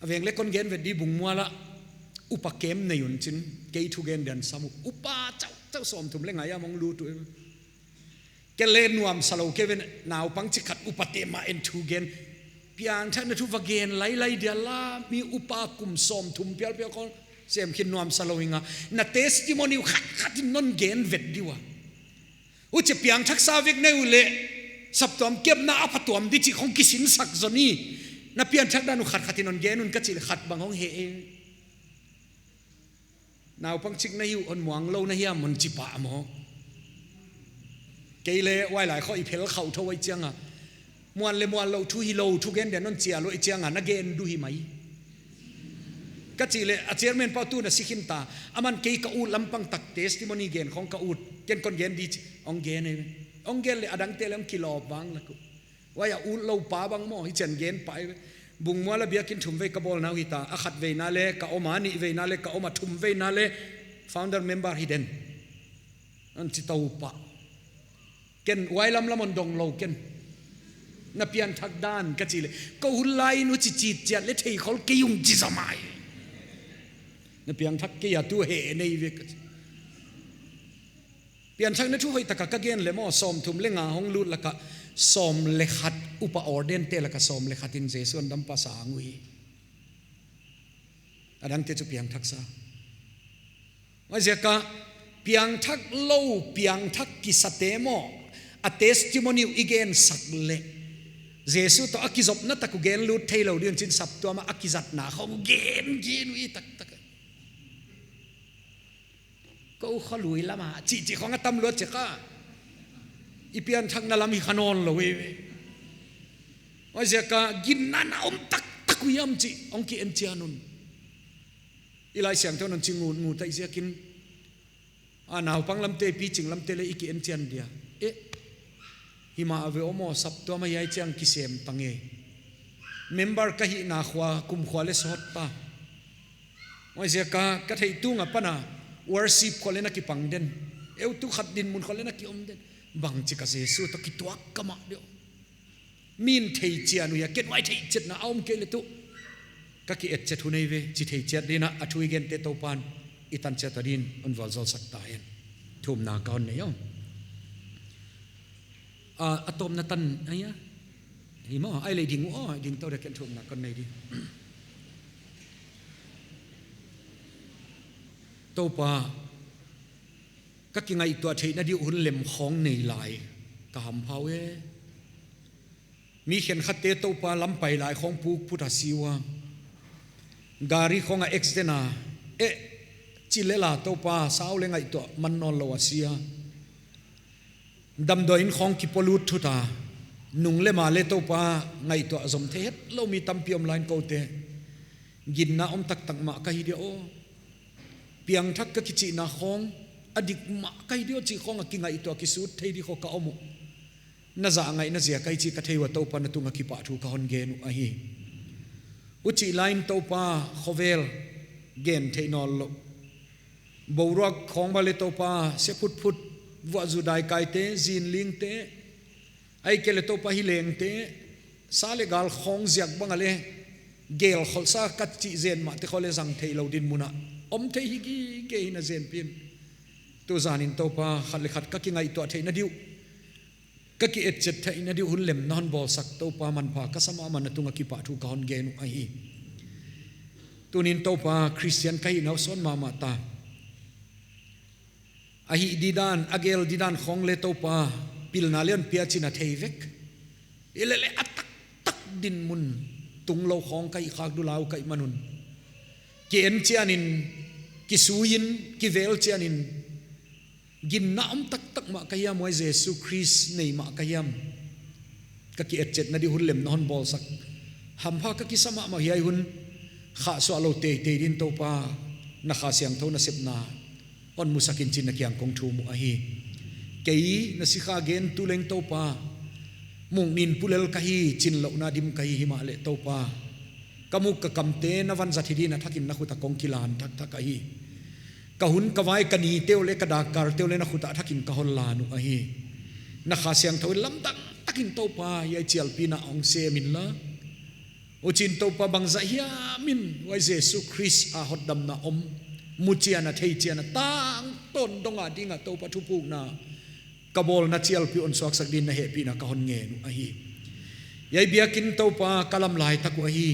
A veng leh kon gen vet di, Bungmual a upa camp nei un chin, kei thugen dan sam uh. Upa chauh chauh sawmthum leh nga a mong lut uh. Kei leh nuamsa lou kei ve, naupang chi khat upate mah en thugen. Piangthakna thu va gen lailai dia la, mi upa kum sawmthum pialpial khawng sem khin nuamsa lou hi nga. Na testimony uh khatkhat in non gen vet di ua. Huchi piangthak sa vek na hi uleh, saptuam kepna a phatuam di chih khawng kisinsak zaw ni. Na piangthak dan uh khatkhat in non gen un ka chih leh khat bang hong heh e. Naupang chik na hi uh, hon muang lou na hiam hon chi pah maw. Kei leh huailai khawng i phel khauh thou huai chiang a, muan leh muan lou thu hilou, thugen dia non chial uh i chiang a na gen du hi mai. Ka chih leh a chairman pa tu na si khin ta. Aman kei ka ut lampang tak testimony gen khawng ka ut. Ken kon gen di chi, hong gen e. Hong gen leh a dangte leh hong kilawp vang lak uh. Huai a ut lou pa bang maw, hichi'n gen pah e. Bungmual a biakin thumvei ka bawlna uh hi ta. A khatveina leh ka om a, nihveina leh ka om a, thumveina leh founder member hi den. Hon chi tou pah. Ken huai lamlam hon dong lou ken. Na pianthak dan ka chih leh, kou hun lai in huchi chih chiat leh thei khol kei ung chi zomai. Na piangthak kei a tu heh nei ve ka chi. Pianthakna thu hoihtaka ka gen leh maw, sawmthum leh nga hong lut laka sawm leh khat, upa ordained te laka sawm leh khat in Jesu hon dampa sang uhi. A dangte chu piangthak sa. Huaiziaka piangthak lou, piangthak kisate maw, a testimony uh i gensak leh, Jesu toh a kizopna tak uh gen lut theilou ding un chin saptuam a a kizatna khong uh gen gen uhi taktak. Kou kholui lama chih chih khong a tam lua cheka. I pianthakna lam hi kha nawnlou e. Huaiziaka ginna na om taktak uh hiam chih hong ki en chian un. I Laisiangthou in hon chi ngut ngut ahi ziakin, a naupang lamte, piching lamte leh i ki en chian dia. Eh, himah a ve om aw, saptuam a hiai chiang kisem ta ngei. Member ka hihna khua, kum khua leh sawt ta. Huaiziaka ka theih tung apan a worship khong leh na kipang den. Eu tu khat dinmun khong leh na ki om den. Bangchika Jesu toh kituak ka mah deuh. Min thei chian uh hia, ken huai theihchetna a om kei leh tu ka ki etchet hun ahi ve, chi thei chiat dingin a thu i gente Toupan i tan chiat dingin hon vualzawlsak ta hen. Thumna ka hon nei aw. A, a tawpna tan ahi a. Hi maw, ai leh ding uh aw, ding tou dek ken thumna ka hon nei ding. Toupa, ka kingaihtuah theihna ding uh hun lem khong nei lai ka hampha uh e. Mi khenkhatte Toupa lampai lai khong puk phut a si ua. Gari khong a accident a, eh, chi leh la Toupa sau leh ngaihtuah man nawnlou a si a. Damdawi in khong kipolut thut a, nung leh ma leh Toupa ngaihtuah zom thei hetlou mi tampi om lai in koute. Ginna om taktak mah ka hi dia aw. Piangthak ka kichihna khong a dik mah ka hi dia aw chih khong a kingaihtuah kisut thei ding khong ka om uh. Na zahngaihna ziak ahi chih ka thei ua Toupa na tunga kipahthu ka hon gen uh ahi. Huchih lai in Toupa khovel gen theih nawnlou. Boruak khong bang leh Toupa se phutphut, vuah zu daikaite, zinlingte, ahihkeileh Toupa hi lengte, sa leh gal khong ziak bang a leh, gel kholsa ka chih zen mahte khong leh zang theilou dinmun a om thei hi gige in a zenpi in. Tuzan in Toupa khat leh khat ka kingaihtuah theihna ding uh, ka ki etchet theihna ding uh hun lem na hon bawlsak Toupa manpha ka sa mahmah, na tunga kipahthu ka hon gen uh ahi. Tuni'n Toupa Christian ka hihna uh sawn mahmah ta. A hih didan, a gel didan khong leh Toupa pilna leh hon pia chi'n a thei vek. Hileleh a taktak dinmun tunglou khong ka hih khak ding uh lau ka hihman un. Ki en chian in, kisui in, kivel chian in, ginna om taktak mah ka hiam, huai Jesu Khrist nei mah ka hiam. Ka ki etchetna ding uh hun lem na hon bawlsak. Hampha ka kisa mahmah hiai hun, khahsuah lou teitei dingin Toupa, na Kha Siangthou nasepna hon musak in chi'n na kiang kong thum uh ahi. Kei na sikha gentu leng Toupa, muknin pulel ka hi, chinlouhna dim ka hi himahleh Toupa, ka muk ka kamte na vanzat hi dingin a thakin na khut ah kong kilan thakthak ahi. Ka hun ka vai ka nite uh leh ka dakkarte uh leh na khut ah a thakin ka hon lan uh ahi. Na Kha Siangthou in lamdang takin Toupa hiai chialpihna hong sem inla. Huchiin Toupa bangzah hiam in huai Jesu Khrist a hotdamna om, mu chian a, thei chian a, tangtawn dong a ding a Toupa thupukna ka bawlna chialpih hon suaksak dingin na hehpihna ka hon ngen uh ahi. Hiai biakin Toupa ka lam laitak uh ahi.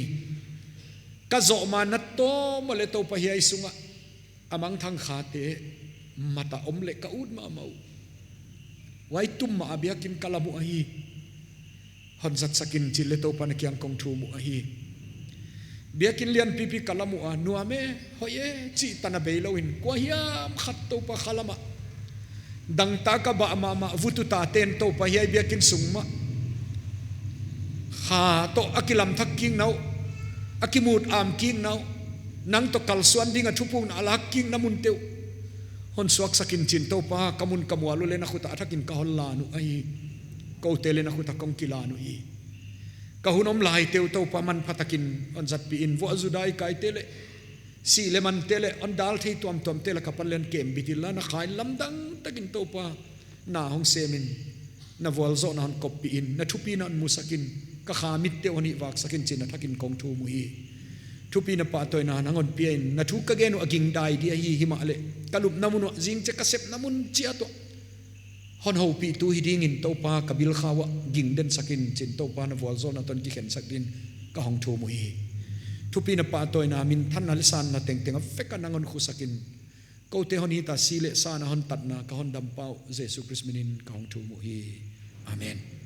Ka zoh ma na tawm leh Toupa hiai sungah a mangthang khate mat a om leh ka ut mahmah uh. Huai tum mah a biakin ka lam uh ahi. Hon zatsak in chi'n leh Toupa na kiang kong thum uh ahi. Biakin lianpipi ka lam uh a, nuam e, hoih e chih tan a beilou in, kua hiam khat Toupa khalam ah dangtak a bah mahmah vututa ten Toupa hiai biakin sung mah kha toh a kilamthak kikna uh, a kimut am kikna uh, nang toh kalsuan ding a thupukna a lak kikna munte uh hon suaksak in chi'n Toupa ka mun ka mual uh leh na khut ah a thakin ka hon lan uh ahi. Koute leh na khut ah kong kilan uhi. Ka hun om laite uh Toupa manpha takin hon zatpih in, vuah zu daikaite leh, sih leh mante leh, hon dal thei tuamtuamte lak apan leh hon kembit inla, na Kha in lamdang takin Toupa na hong sem in, na vualzawlna hon koppih in, na thupina hon musak in, ka kha mit te hon hihvaksak in chi'n na thakin kong thum uhi. Thupina pahtawina nang hon pia in, na thu ka gen uh a gingdai di ahi, himahleh ka lupna mun uah, zingchiang ka sepna mun chiat uah hon houpihtu hi dingin Toupa ka bilkhau ah gingden sak in chi'n Toupa na vualzawlna toh kikhen sak dingin ka hong thum uhi. Thupina pahtawina, minthanna leh sanna tengteng a vek a nang hon khusak in, koute hon hihna, si leh sa a hon tatna ka hondampa uh Jesu Khrist minin ka hong thum uhi. Amen.